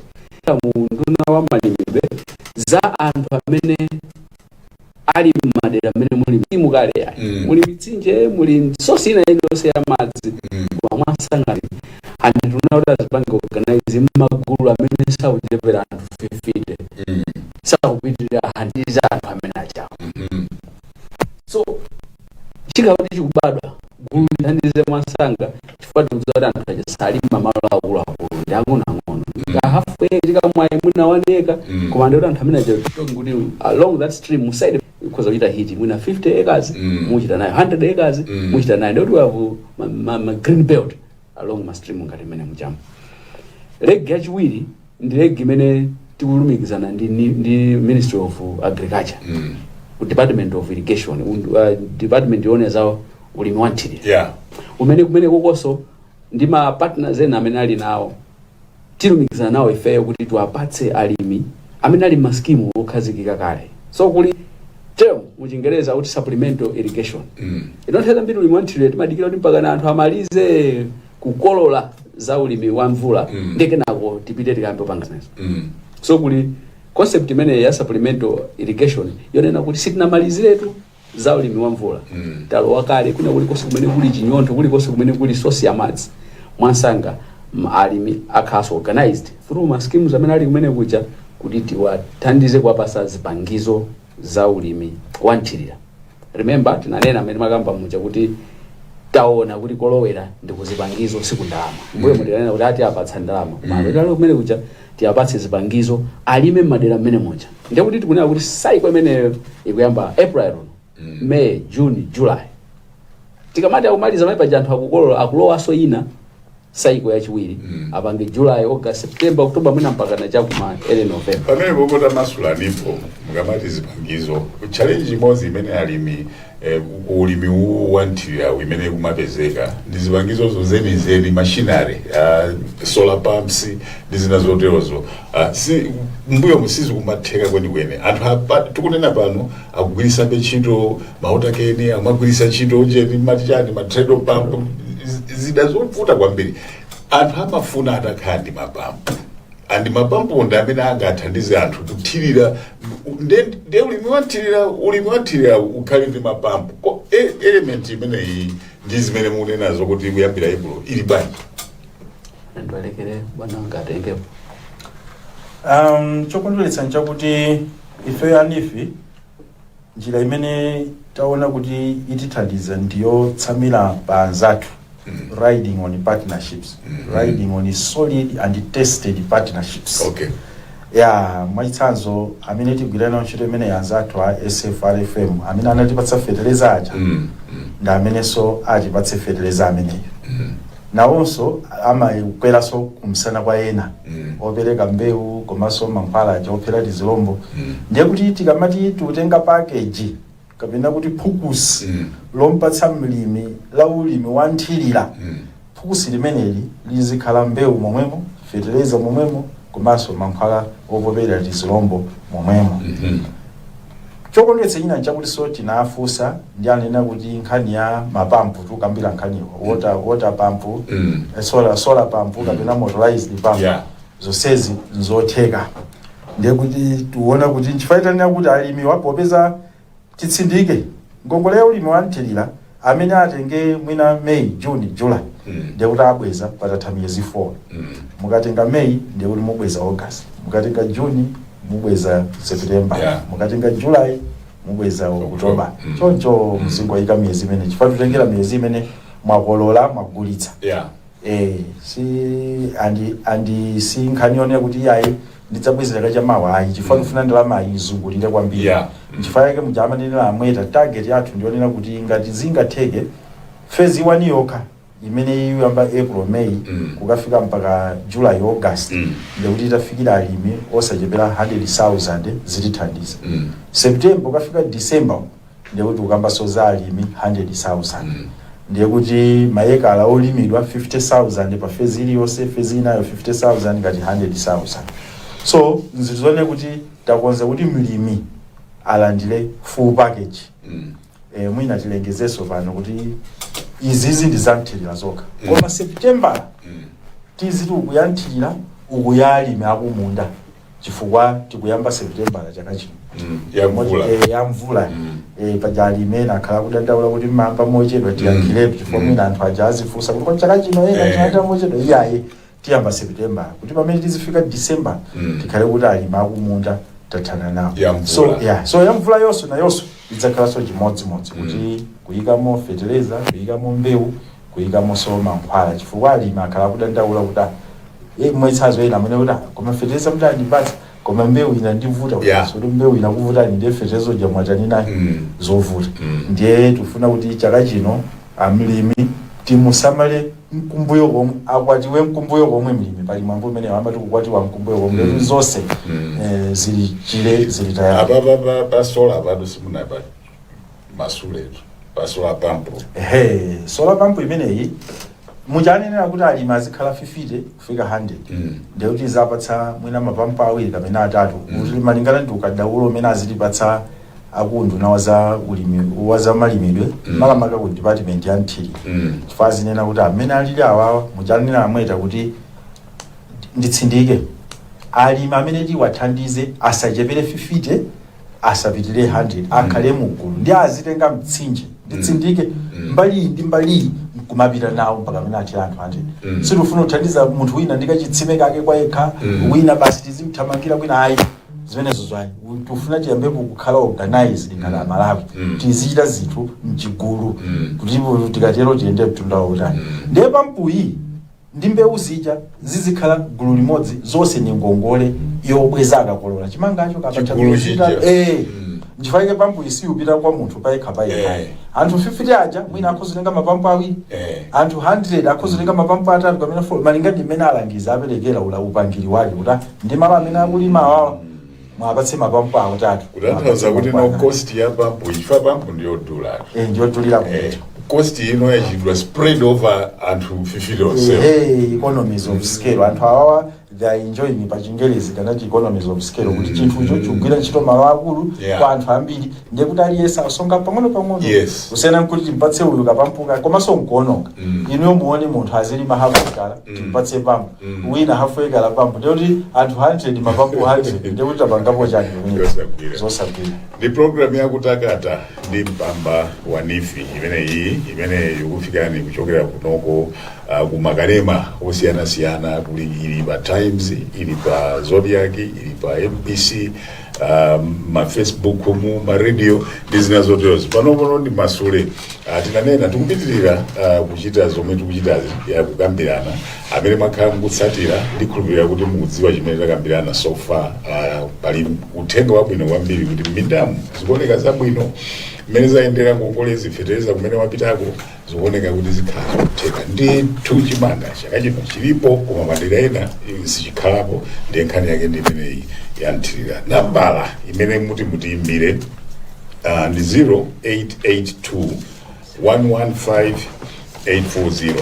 mu unduna wa malimidwe. Za anthu amene ali mmadera amene muli mukale ayi, muli mitsinje, muli source ina iliyonse ya madzi, koma mwansanga anthu tuna kuti azipange organize mmagulu amene sakuchepera anthu 50, sakupitirira 100 za anthu amene achawo. So chikauti chikubadwa, gulu lithandize mwansanga, chifukwa tikudziwa kuti anthu aja salima malo akuluakulu, ndi ang'onoang'ono, ka half acre, chikamwayi mwina 1 acre. Koma ndikuti anthu amene aja, talking kuti along that stream muside ikhoza kuchita hit mwina 50 acres, muchita nayo 100 acres, muchita nayo. Ndikuti we have ma green belt along ma stream ngati mmene muchamo. Leg yachiwiri ndi leg imene tikulumikizana ndi Ministry of Agriculture, ku Department of Irrigation, department yoona za ulimi wa nthirira, umene kumene kokonso ndi ma partners ena amene ali nawo, tilumikizana nawo ifeyo kuti tiwapatse alimi amene ali ma scheme okhazikika kale. So kuli term mu Chingereza kuti supplemental irrigation. Inotheza mbiri ulimi wa nthirira timadikira kuti mpaka na anthu amalize kukolola za ulimi wa mvula, ndi kenako tipite tikayambe kupanga zimenezo. So kuli concept imene ya supplemental irrigation yonena kuti sitinamaliziretu za ulimi wa mvula, talowa kale kuna kulikonse kumene kuli chinyontho, kulikonse kumene kuli source ya madzi. Mwansanga alimi akhaso organized through ma schemes amene ali kumene kuja kuti tiwathandize kuwapasa zipangizo za ulimi wa nthirira. Remember, tinanena amene makamba muja kuti taona kuti kolowera ndi kuzipangizo, siku ndalama. Mbuyo mutinanena kuti ati apatsa ndalama, koma mm. kumene kuja tiyapatse zipangizo alime m'madera mmene muja. Ndiye kuti tikunena kuti cycle imeneyo ikuyamba April, May, June, July. Tikamati akumaliza mai paja anthu akukolola, akulowanso ina cycle yachiwiri, apange July, August, September, October, mwina mpaka na chakuma early November. Pamene popota masulanipo, mukamati zipangizo, challenge imodzi imene alimi ku ulimi uwu wa nthirirawu imene kumapezeka ndi zipangizozo zenizeni, machinery, solar pumps ndi zina zoterozo. Si mbuyo musizi kumatheka kwenikweni. Anthu apa tikunena pano akugwirisabe ntchito ma water can, amagwirisa ntchito cheni mati chani, ma treadle pump, zida zovuta kwambiri. Anthu amafuna atakhala ndi mapampu, and mapampu ndi amene angathandize anthu kuthirira. Nde ulimi wa nthirira ukhale ndi mapampu. Element imeneyi ndi zimene mukunenazo kuti kuyambira April ili bwanji? Ndalekere bwana wanga atengepo. Chokondweretsa nchakuti ife a NEEF njira imene taona kuti itithandiza ndiyotsamira pa anzathu, riding on partnerships, riding on solid and tested partnerships. Ya, mwachitsanzo amene tigwira nawo ntchito imene anzathu a SFRFM amene anatipatsa feteleza aja, ndi amenenso atipatse feteleza ameneyo. Nawonso amakweranso kumsana kwa ena opereka mbewu komanso mankhwala aja ophera tizilombo. Ndiye kuti tikamati tikutenga package kapena kuti phukusi lompatsa mlimi la ulimi wa nthirira, phukusi limeneli lizikhala mbewu momwemo, feteleza momwemo, komanso mankhwala opopera tizilombo momwemo. Chokondweretsa china nchakuti so tinafunsa ndi anena kuti nkhani ya mapampu tikukambira nkhaniwa, water pump, solar pump kapena motorized pump, zonsezi nzotheka. Ndiye kuti tiona kuti nchifukwa tanena kuti alimi wapopeza titsindike ngongole ya ulimi wa nthirira amene atenge mwina May, June, July, ndiye kuti abweza patatha miyezi 4. Mukatenga May, ndiye kuti mubweza August. Mukatenga June, mubweza September. Mukatenga July, mubweza October. Choncho muzingoyika miyezi imene, chifukwa tutengera miyezi imene mwakolola, mwagulitsa. Si andi si nkhani yonena kuti iyayi, ndidzabwezera kachamawa, ayi, chifukwa tifuna ndalama izungulire kwambiri. Nchifukwa yake muja amanenera amweta, target yathu ndionena kuti ngati zingatheke, phase 1 yokha imene iyamba April, May, kukafika mpaka July, August, ndikuti itafikira alimi osachepera 100,000 zitithandiza. September ukafika December, ndikuti ukambaso za alimi 100,000. Ndiye kuti mayekala olimidwa 50,000 pa phase iliyonse, phase inayo 50,000, ngati 100,000. So nzizone kuti takonza kuti mlimi alandire full package. Mwina tilengezeso pano kuti izizi ndi zamthirira zokha, koma September tiziti ukuyanthirira, ukuyalimi akumunda, chifukwa Chifukwa tikuyamba September chaka chino. Ya mvula. Ya mvula. Paja alimi ena akhala kudandaula kuti mamba mochedwa. Tiyankhirepo chifukwa mwina anthu aja azifunsa kuti kodi chaka chino ena tinayamba mochedwa. Iyayi, tiyamba September kuti pamene tizifika December tikhale kuti alimi akumunda tathana nawo. Ya mvula. So yeah, so ya mvula yonso nayonso idzakhalanso chimodzimodzi, kuti kuyikamo fetereza, kuyikamo mbewu, kuyikamonso mankhwala, chifukwa alimi akhala kudandaula kuti mwetsazo ena amene kuti, "Ah, koma fetereza mutandipatsa, koma mbewu ina ndivuta." So kuti mbewu inakuvutani, ndiye fetereza uja mwatani naye? Zovuta. Ndiye tifuna kuti chaka chino amlimi timusamale mkumbuyo komwe akwatiwe, mkumbuyo komwe mlimi. Pali mwambo umene amati kukwatiwa mkumbuyo komwe. Zonse zili chile, zili tayari. Apa pa solar pano simunapa masuletu pa solar pump. Ehe, solar pump imeneyi muchanenera kuti alimi azikhala 50 kufika 100. Ndiye kuti zapatsa mwina mapampu awiri kapena atatu, kuti malingana ndi ukadaulo umene azitipatsa akunduna waza ulimi, waza malimidwe, makamaka ku department ya nthiri, chifukwa azinena kuti amene alili awawa. Muchanenera amweta kuti nditsindike, alimi amene tiwathandize asachepere 50, asapitire 100, akhale mugulu ndi azitenga mtsinje, nditsindike, mbali iyi ndi mbali iyi, nkumapita nawo mpaka amene athira anthu 100. Sitifuna kuthandiza munthu wina ndi kachitsime kake kwa yekha, wina basi tizimthamangira kwina, ayi, zimenezo zwayi. Tifuna tiyambepo kukhala organized ngati Amalawi, tizichita zinthu mchigulu, kuti tikatero tiyende mtunda wautali. Ndiye pampuyi ndi mbewu zija zizikhala gulu limodzi, zonse ni ngongole yobweza akakolola chimangacho. Chigulu chija. Nchifukwa pampu isiyupita kwa munthu payekha payekha. Anthu 50 aja mwina akhozotenga mapampu awiri, anthu 100 akhozotenga mapampu atatu kapena 4, malinga ndi mmene alangiza aperekera ula upangiri wake kuti ndi malo amene akulima awawa mwapatse mapampu awo atatu. Kutanthauza kuti no cost ya pampu, ifa pampu ndiyodula. Ndiyodulira. Cost ino yachidwa spread over anthu 50 onsewo. Hey, economies of scale. Anthu awawa they are enjoying, pa Chingerezi kanati economies of scale, kuti chinthucho chikugwira ntchito malo akulu kwa anthu ambiri, ndiye kuti aliyense asonga pang'ono pang'ono, kusiyana nkuti timpatse uyu kapampuka komanso nkuononga. Inuyo muone, munthu azilima hafu ekala, timpatse pampu, wina hafu ekala pampu, ndiye kuti anthu 100 mapampu 100, ndiye kuti tapangapo chani pamenepo? Zosagwira. Zosagwira. Ndi program yakutakata ndi mpamba wa NEEF imeneyi, imene ikufikani kuchokera kunoko kumakanema osiyanasiyana. Kuli ili pa Times, ili pa Zodiak, ili pa MBC, ma Facebook mu ma radio ndi zina zoterozo. Panopono ndi masule. Tinanena tikupitirira kuchita zomwe tikuchitazi ya kukambirana. Amene mwakhala mukutsatira, ndikhulupirira kuti mukudziwa chimene takambirana so far. Pali uthenga wabwino kwambiri kuti m'mindamu zikuoneka zabwino, mmene zayendera ngongolezi, fetereza kumene wapitako, zikuoneka kuti zikhala zotheka ndithu. Chimanga chaka chino chilipo, koma madera ena sichikhalapo. Ndiye nkhani yake ndi imeneyi yanthirira. Nambala imene muti mutiimbire ndi 0882 115 840.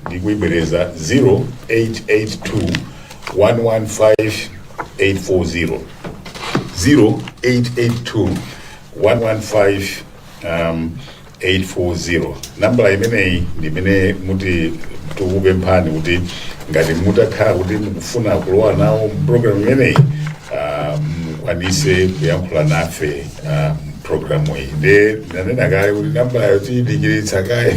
Ndikuibwereza, 0882 115 840, 0882 115 840. Nambala imeneyi ndi imene muti tikupemphani kuti ngati mutakhala kuti mukufuna kulowa nawo program imeneyi, mukwanise kuyankhula nafe programu iyi. Nde ndanena kale kuti nambalayo tiyidikiritsa kaye.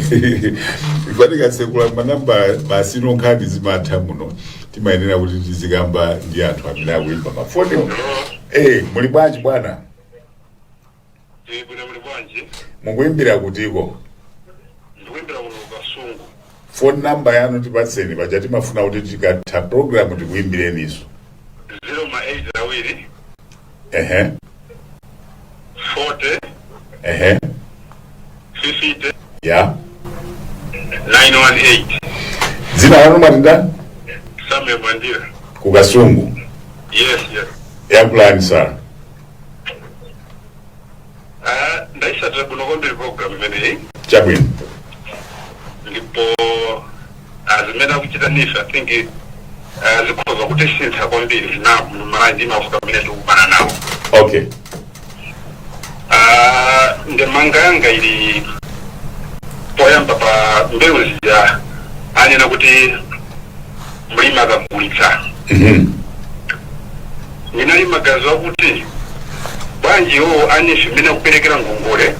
Ifatikatsekula manambala basi, nkhani zimatha muno. Timayenera kuti tizikamba ndi anthu amene akuimba mafoni. Muli bwanji bwana? Bwino, muli bwanji? Mukuimbira kutiko? Ndikuimbira kuno Kasungu. Phone number yanu tipatseni, paja timafuna kuti tikatha program tikuimbireniso. 0 ma 8 awiri 40 50 918. Dzina lanu mwatinda? Samuel Mandira. Kukasungu? Yes. Yankhulani sir. Ah, ndaisatira bwino kwambiri program imeneyi. Chabwino. Ndipo zimene akuchita NEEF, I think zikhoza kutisintha kwambiri na mala ndi mavuto amene tikukumana nawo. Ndemanga yanga ili poyamba pa mbewu zija anena kuti mlimi akagulitsa. Ndinali maganizo akuti bwanji iwo a NEEF mmene akuperekera ngongole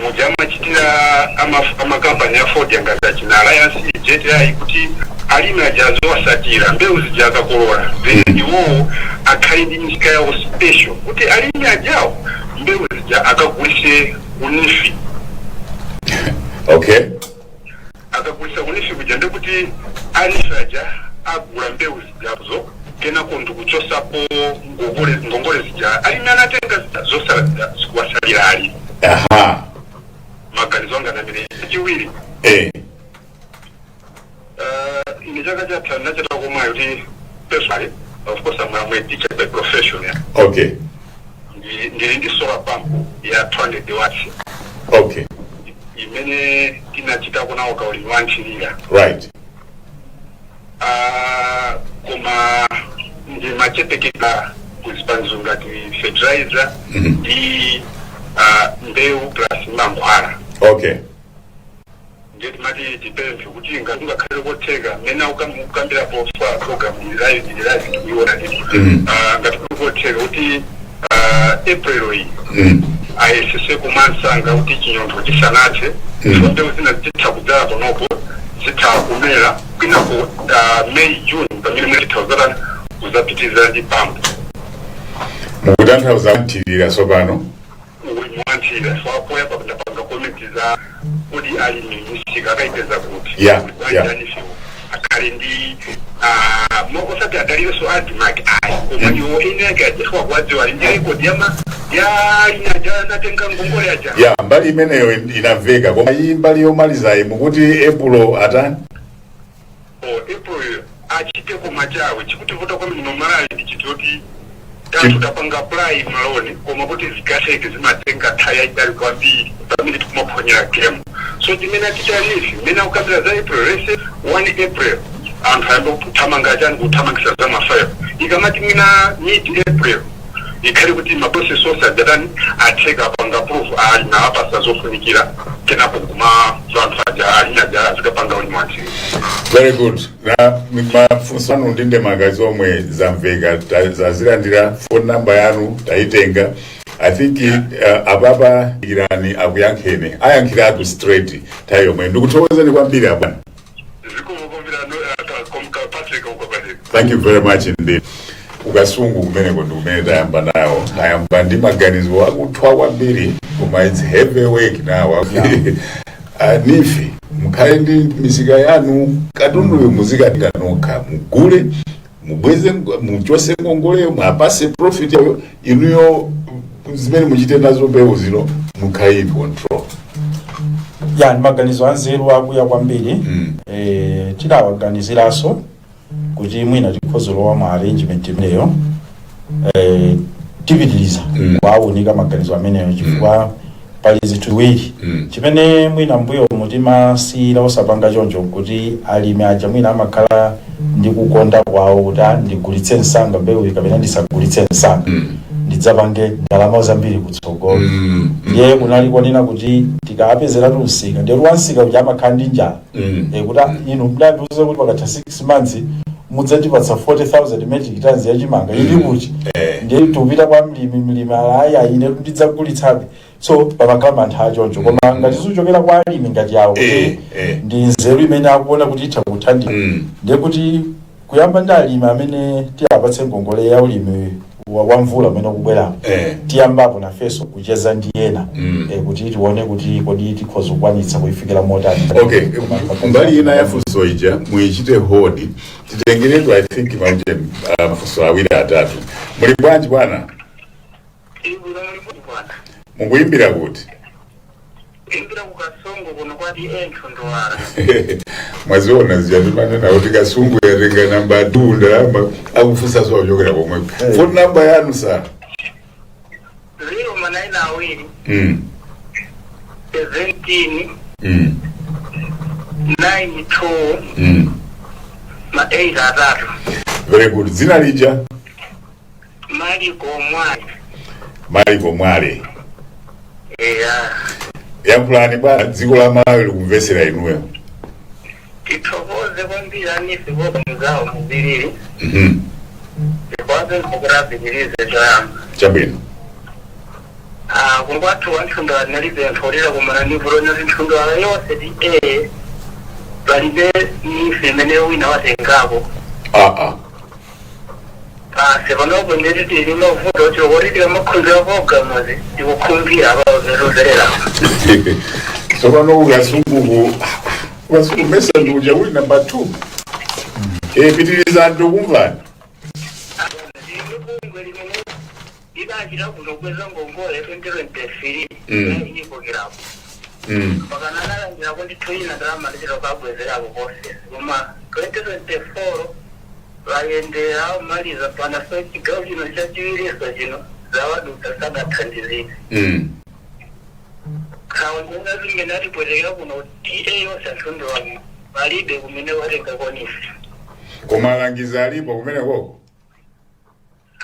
muja amachitira amakampani a fodya ngati achina Alliance, JTI, kuti alimi aja azowasatira mbewu zija akakolola, then iwowo akhale ndi misika yawo special kuti alimi ajawo mbewu zija akagulise ku NEEF. Akagulisa ku NEEF kuja, ndikuti a NEEF aja agula mbewu zijazo, kenako ndikuchosapo ngongole zija alimi anatenga zija, zosala zija zikuwasalira alimi. Maganizo anga namene. Chiwiri, ine chaka chatha nachata komwayo kuti personally, of course I'm a teacher by profession, yeah. Ndili ndi solar pump ya 200 watts imene tinachitako nawo kaulimi wa nthirira. Ah, koma ndimachepekeka kuzipangizo ngati fertilizer ndi mbewu plus mankhwala. Ndiye timati tipemphe kuti ngati ungakhale kotheka mmene ukambirapo fa program ili live, ili live, tikuiona ndithu. Ngati kuli kotheka kuti April iyi ayesese kumansanga kuti chinyontho chisanathe, mbewu zina zitha kudzala panopo, zitha kumera kwinako May, June, pamene mwene titha kuzatani, kuzapitiriza ndi pampu. Mukutanthauza nthirira tsopano? Ulimi wanthirira. So apoyamba ndapanga comment za kuti alimi misika akaipeza kuti a NEEF wo akhale ndi osati adalirenso ADMARC ayi, koma iwo ene ake ajewa kuwadziwa, ali ndi record yama ya alimi aja anatenga ngongole aja. Ya, mbali imeneyo inamveka, koma iyi mbali yomalizayi mukuti April atani? O April achite koma chawe chikutivuta kwambiri nomalayi ndi chinthu choti tanthu tapanga apply ma loan, koma kuti zikatheke zimatenga nthawi yayitali kwambiri pamene tikumaphonyera game. So chimene achita NEEF, mmene akukambira za April, lese 1 April anthu ayambe kuthamanga chani, kuthamangisa za ma file. Ikamati mwina mid April ikhale kuti ma process onse ajatani, atheka, apanga approve, ali nawapasa zofunikira, kenapo kuma anthu aja alimi aja azikapanga ulimi wanthirira. Very good. Na mafunso anu ndi ndemanga zomwe zamveka, zazilandira. Phone number yanu tayitenga. I think apapa ikirani akuyankheni, ayankhiratu straight nthawi yomwe. Ndikuthokozeni kwambiri abwana. Zikomo kwambiri, Patrick uko. Thank you very much indeed. Ukasungu kumeneko ndi kumene tayamba nawo, tayamba ndi maganizo akuthwa kwambiri, koma it's heavy work now. NEEF, mukhale ndi misika yanu, katunduyo muzikatenga nokha, mugule, mubweze, muchose ngongoleyo, mwapase profit yayo inuyo, zimene muchite nazo mbewu zino mukhale in control. Ya, ndi maganizo anzeru akuya kwambiri. Tidawaganiziranso kuti mwina tikhozolowa mu arrangement imeneyo. Tipitiliza kuwaunika maganizo ameneyo chifukwa pali zinthu ziwiri chimene mwina mbuyo mutimasiyira osapanga choncho, kuti alimi aja mwina amakhala ndi kukonda kwawo kuti, "Ah, ndigulitse msanga mbewu iyi kapena ndisagulitse msanga, ndidzapange ndalama zambiri kutsogolo." Ndiye kunali konena kuti tikapezeratu msika, ndiye kuti wansika kuti amakhala ndi njala kuti, "Ah, inu mdandiuze kuti pakatha 6 months mudzandipatsa 40,000 metric tons yachimanga, ili kuti?" Ndiye tikupita kwa mlimi, mlimi alaya, ine ndidzagulitsabe. So pamakhala mantha achoncho, koma ngati zikuchokera kwa alimi ngati yawo kuti ndi nzeru imene akuona kuti itha kuthandiza, ndiye kuti kuyamba ndi alimi amene tiyapatse ngongole ya ulimi wa mvula umene ukubwerapo, tiyambapo nafenso kucheza ndi ena kuti tione kuti kodi tikhoza kukwanitsa kuyifikira motani. Okay, mbali ina ya funso ija muyichite hold, titengeretu, I think, mauje mafunso awiri atatu. Muli bwanji bwana? Ibwino, muli bwana? Mukuyimbira kuti? Imbira kuKasungu kuno kwati enthu ndowala. Mwaziona zija timanena kuti Kasungu yatenga namba 2, ndalama akufunsa so akuchokera pomwepo. Phone number yanu sa? 0 ma 9 awiri 17 9 2 ma 8 atatu. Very good. Dzina lija? Maliko Mwale. Maliko Mwale. Eya. Yankhulani bwana, dziko la Malawi likumvesera inuyo. Tithokoze kwambiri a NEEF kopa muzawo muzilili. Ndiwapempha kuti apitirize choyamba. Chabwino. Kuno kwathu wanthundala tinalipempha kuti takumana ndi vuto loti nthundala yonse ti e palibe NEEF imene wina watengapo. Aa. Pasi panopo ndeti tili mavuto oti kuti tikamakhulupira programuzi tikukhumbira apaverera. Tsopano ukasunguku, ukasungu mesa ndikuja uli number 2. Pitirizani, tikumvani. Bungwe limene lidachita kuno kweza ngongole 2023 iyikokerapo mpaka nanalandira ndithu ina ndalama ndichita kukabwezerako konse, koma 2024 vayendera maliza pana, so chigawo chino chachiwiriso chino zawadutsa sadathandizire. Khawa ngonga zimene atipwetekera kuno TA yonse anthundu wamo palibe kumene watenga ko NEEF. Koma alangizi alipo kumene koko?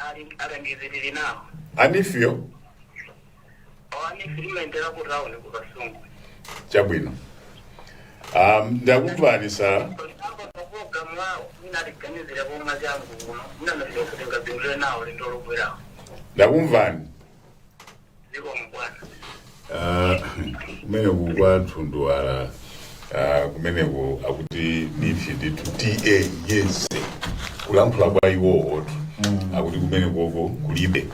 Ali, alangiziriri nawo. A NEEF yo? A NEEF limayendera ku town ku Kasungu. Chabwino, ndakumvani sala. Programu wawo mina atiganizira pomwe changu kuno mina nafika tingapindule nawo lendo lobwerawo. Ndakumvani. Ziko mbwana. Kumeneku kwa Thunduwala, kumeneku akuti NEEF ndithu TA yense, kulankhula kwa iwowotu akuti kumenekoko kulibe,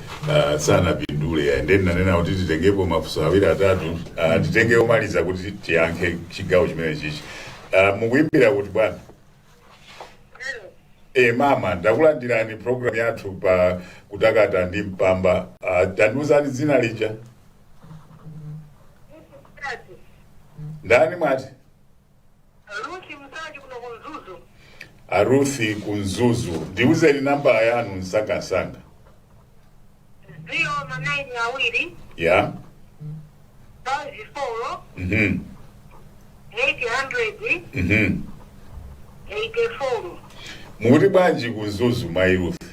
sanapindule. Ndeni nanena kuti titengepo mafunso awiri atatu, titenge omaliza kuti tiyankhe chigawo chimene chichi. Mukuyimbira kuti bwana? Mama, ndakulandirani program yathu pa Kutakata ndi Mpamba. Tandiuzani dzina lija. Ndani mwati? Ruthi Msaji kuno kuMzuzu. Aruthi kuMzuzu, ndiuzeni nambala yanu msangasanga. 0 ma 9 2 5 4 800 84. Mukuti bwanji kuMzuzu, mayi Ruthi?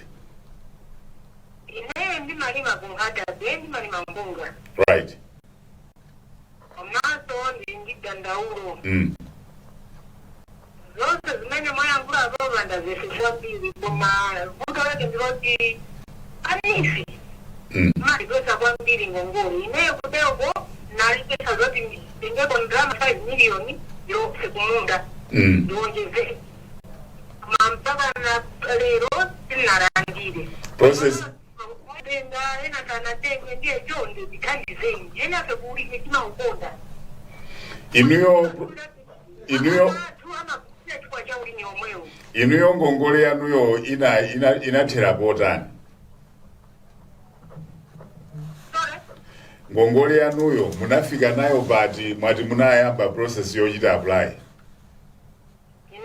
Ineyo ndimalima ku Nkhata Bay, ndimalima mpunga. Komanso ndi ndi dandaulo. Zonse zimene mwayankhula zopanda zinthu zambiri, koma vuto lake ndiloti a NEEF malipesa kwambiri ngongole. Ineyo kuteko nalipesa zoti nditengeko ndalama 5 million yonse kumunda ndiwonjezere, koma mpaka na lero sinalandire. Process. Tenga ena sanatenge, ndiye chonde ndithandizeni, enafe kulime timaukonda. Inuyo Athu amagulira chifukwa cha ulimi omwewo. Inuyo ngongole yanuyo ina inathera potani? Sorry? Ngongole yanuyo munafika nayo pati? Mwati munayamba process yochita apply?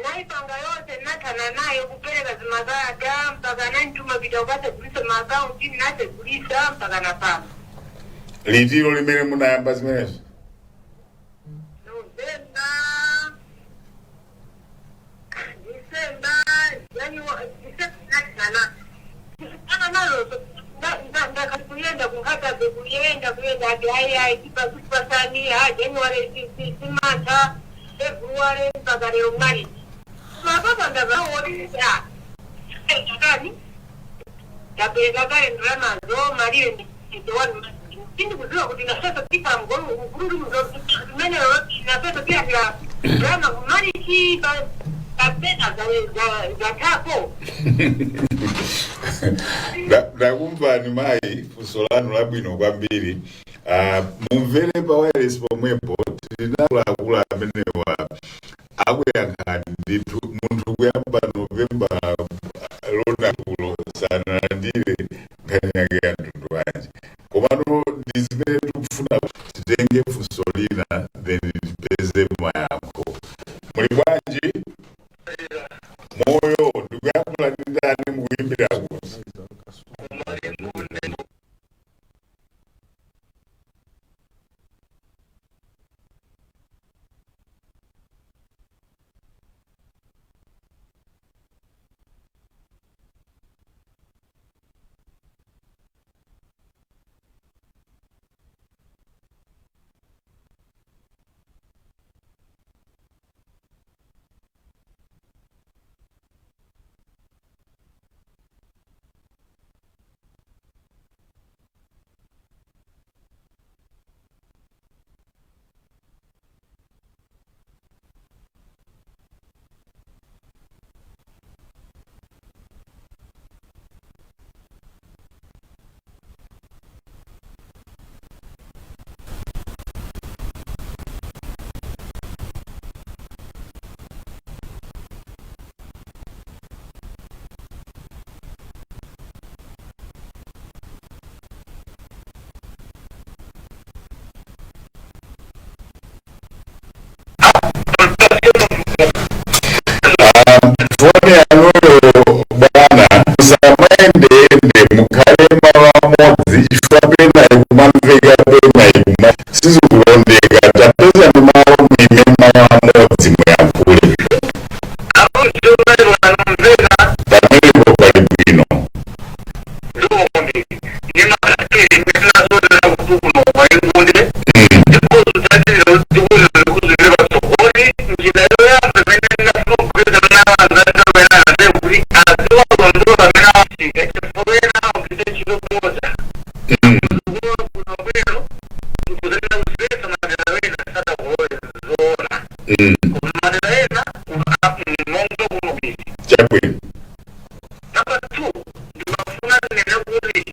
Naipanga yonse, nathana nayo kupereka zimakalata mpaka nantuma pita ukasegulisa maakaunti, nasegulisa mpaka napano. Litiro limene munayamba zimenezo? November, December, January, December nathana ana nayo. Ndakati kuyenda kuNkhata Bay, kuyenda kuyenda, ati ayi ayi, tipasani ha January simatha, February mpaka lero March. Mapapa ndavaona kani ndapereka kale ndalamazo malire nditowani, sindikuziwa kuti nasasa tipa mgululu mene nasasa tiyanira ndalama kumalichi kapena zathapo. Ndakumvani mayi, funso lanu labwino kwambiri. Mumvere pa wireless pomwepo, tinakuluakulu amenewa akuyankhani ndithu. Munthu kuyamba Novemba lona kulo sanalandire, nkhani yake ya mtundu wanji? Komano ndi zimene tikufuna titenge funso lina, then tipeze mayankho. Muli bwanji moyo? Ndikuyankhula ndi ndani? Mukuyimbira kuti? Foni yanuyo bwana, musamayendeyende, mukhale malo amodzi, chifukwa pena ikumamveka, pena ikuma sizikulondeka. Tapeza ndi malo, muime malo amodzi, muyankhule. Pamenepo pali bwino. Zikomo. Ndimakatiri kuno Malingunde. Ndikuzatira njira yoyamba imene ndingafuna kugwirizana nawo kuti aziwalondola amene awasika, chifukwa ena agwiritse ntchito bodza bwino nkuzanena kuzipeza madera ena sadakulole zoona, koma madera ena monga kuno bwino. Chabwino. Number two, ndimafuna nene kuti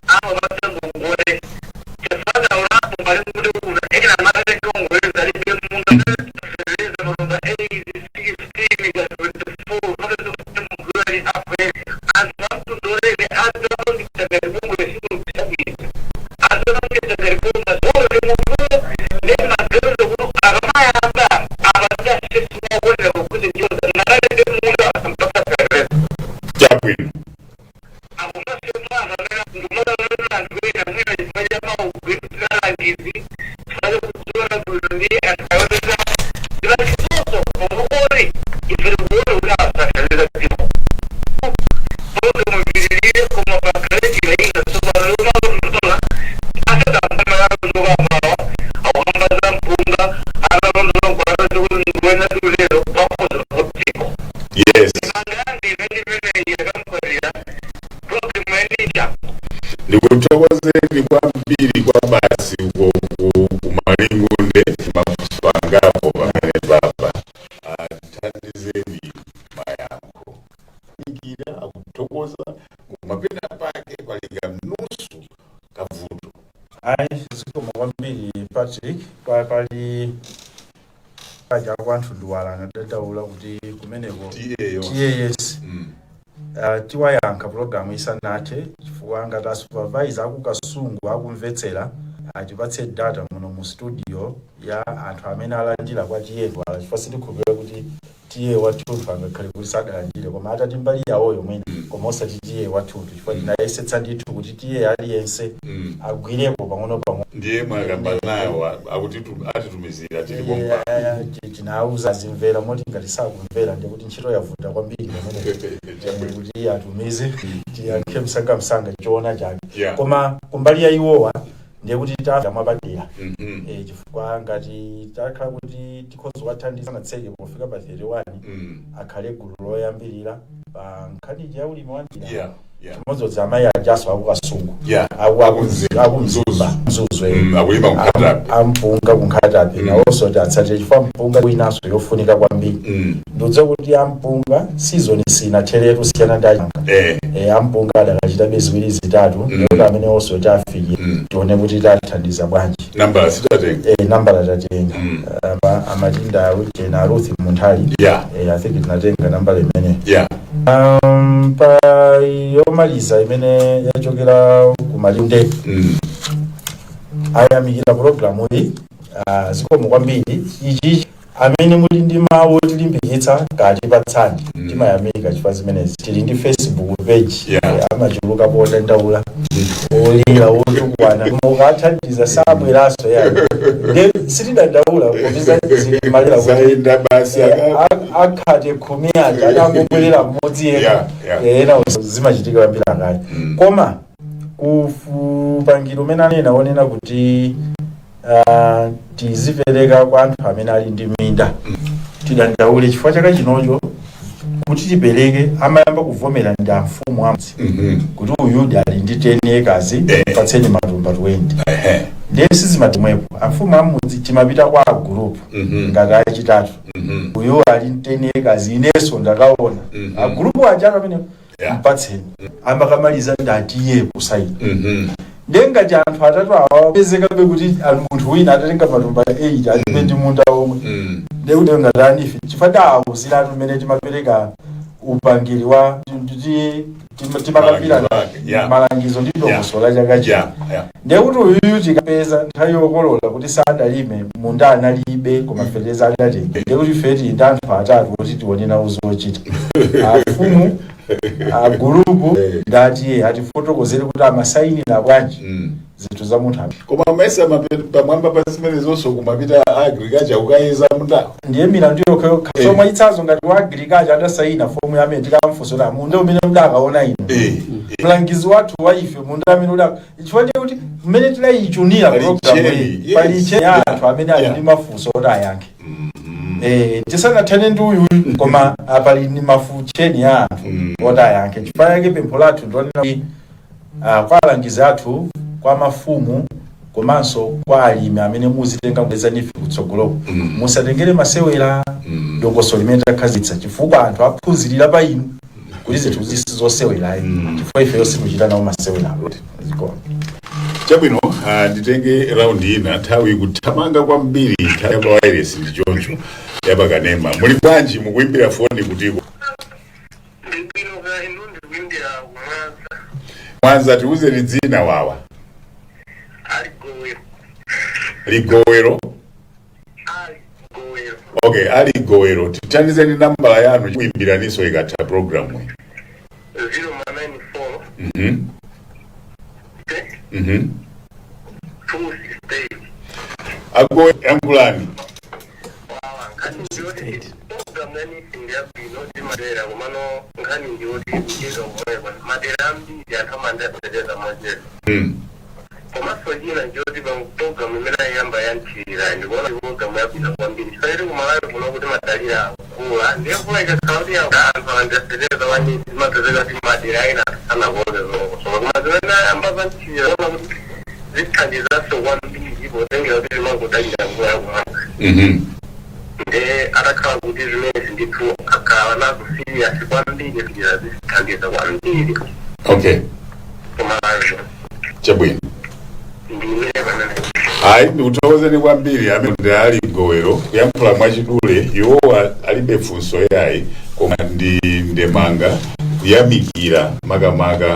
amapatsa ngongole chifukwa unapo Malingunde kuno ena amatenga ngongole zalibe munda, fereza matumba 8, 16, 24, mugulali afe anthu amtundolere azapangitagari bungwe simukusabwisa azapangitagari boma zore munthu ndi maganizo kuno akamayamba apatsa sesimokonera kuti njoza nakalebe munda mpaka fereza. Chabwino. Yes. Ndikuthokozeni kwambiri kwa basi uko kuMalingunde. Mafunso angapo pamene papa, athandizeni mayankho ikira akuthokoza, koma pena pake palika nusu kavuto. Ayi, zikomo kwambiri, Patrick. Pali kaja kwanthu Duwala anadandaula kuti kumeneko Tiyeyo. TAS. Tiwayankha pulogalamu isanathe, chifukwa ngati a supervisor akuKasungu akumvetsera, atipatse data muno mu studio ya anthu amene alandira kwa T/A Dwala, chifukwa sitikhulupirira kuti T/A wathunthu angakhale kuti sadalandire, koma atati mbali yawoyo mwene, koma osati T/A wathunthu, chifukwa tinayesetsa ndithu kuti T/A aliyense agwirepo pang'ono pang'ono. Ndiye mwakamba nawo akuti atitumizira tili pompa. Tinawuza azimvera, moti ngati sakumvera ndikuti ntchito yavuta kwambiri pamene kuti atumize, tiyankhe msangamsanga choona chake. Koma kumbali ya iwowa ndiye kuti tafika mwapadera, chifukwa ngati takhala kuti tikhoza kuwathandiza natseke pofika pa 31, akhale gulu loyambirira pa nkhani ya ulimi wa njira. Chimodzimodzi amayi ajaso akuKasungu, akuMzimba, Mzuzu. Akulima kuNkhatabe. Ampunga kuNkhatabe nawonso ti atsatire, chifukwa mpunga winanso yofunika kwambiri. Ndiudziwa kuti ampunga season sinatheretu siyana ndi achanga. Ampunga adakachitabe ziwiri zitatu, ndikuti amene onso tafikira, tione kuti tathandiza bwanji. Nambala sitatenga. Nambala tatenga. Amatinda ujena Ruth Munthali. I think tinatenga nambala imene pa yomaliza imene yachokera kuMalinde, ayamikira pulogalamu iyi. Zikomo kwambiri. Ichi amene muli ndi mawu otilimbikitsa katipatsani, timayamika chifukwa zimenezi. Tili ndi Facebook page. Amachuluka podandaula, olira, otukwana, mukathandiza sabweranso yani. Nde sitidandaula popeza zili malira kuti Zayenda basi. Akhate 10 aja akangobwerera mmodzi yekha. Ena zimachitika kwambiri akale. Koma kufupangira umene anena onena kuti tizipereka kwa anthu amene ali ndi minda, tidandaule chifukwa chaka chinocho kuti tipereke amayamba kuvomera ndi amfumu amudzi, kuti uyudi ali ndi 10 acres, patseni matumba 20. Ndiye sizimatimwepo amfumu amudzi, timapita kwa agulupu ngati achitatu, uyu ali ndi 10 acres, inenso ndakaona, agulupu aja amene mpatseni, amakamaliza ndatiye kusaini. Ndiye ngati anthu atatu awa pezekabe kuti munthu wina atatenga matumba 8 alibe ndi munda omwe, ndiye kuti ngati anife, chifukwa taawuziratu mmene timapereka upangiri wa timakambirana Malangizo ake, yeah. malangizo ndi dongosolo la chaka chino. Ndiye kuti uyuyu tikapeza nthawi yokolola kuti sadalime, munda analibe, koma fetereza adatenga, ndiye kuti ife tili ndi anthu atatu kuti tione nawo zochita: afumu, agulupu, ndati atifotokozere kuti amasayinira bwanji zinthu za munthu amene. Koma maisa pamwamba pa zimene zonso kumapita agriculture kukayeza munda. Ndiye milandu yokhayokha. So mwachitsanzo, ngati wa agriculture adasayina fomu yamene, tikamfunsa kuti munda umene mudakaona inu, mlangizi wathu wa ife, munda amene udaka, chifukwa ndiye kuti mmene tidayichunira Pali program chain, iyi, pali chain ya anthu amene ali ndi mafunso oti ayankhe. Tisanathane ndi uyuyu, koma pali ni mafucheni ya anthu oti ayankhe. Chifukwa chake pempho lathu ndionena kuti kwa alangizi athu, kwa mafumu, komanso kwa alimi amene muzitenga kubweza NEEF kutsogoloko, musatengere masewera dongosolo limene takhazikitsa, chifukwa anthu aphunzirira pa inu kuti zinthu zosewerayi, chifukwa ifeyo sikuchita nawo masewera. Zikoma. Chabwino, nditenge round ina, nthawi ikuthamanga kwambiri, nthawi ya wireless ndi choncho yapakanema. Muli bwanji? Mukuimbira foni kutiko? Ndibwino ka inu, ndikuimbira kuMwanza. Mwanza, tiuzeni dzina wawa. Ali Gowero. Ligowero? Ali Gowero. Okay, Ali Gowero, tithandizeni nambala yanu, kuimbiraniso ikatha program iyi. 094 268. Ago, yankhulani. Wawa, nkhani ndiyoti program ya NEEF ndiyabwino, timadera, komano nkhani ndiyoti kucheza kumwekwa madera ambiri anthu amandateteza mocheza. Komanso china ndiyoti pa program imene ayamba yanthirira, ndikuona program yabwino kwambiri, chifukwa choti kuMalawi kuno kuti madalira akukula, ndiye mvula ikakhala kuti anthu alandateteza wa NEEF, zimapezeka kuti madera ena sanakonze zolongosoka, koma zimene ayamba zanthirira ona kuti zithandizanso kwambiri potengera kuti zimangodalira mvula yakumwamba. Nde atakhala kuti zimene ndithu akhala nazo serious kwambiri, kuchita zithandiza kwambiri kuMalawi. Chabwino. Ndi imene pamene. Hayi, ndikuthokozeni kwambiri. Amene ndi Ali Gowero, kuyankhula mwachidule, iwowa alibe funso yayi, koma ndi ndemanga, kuyamikira makamaka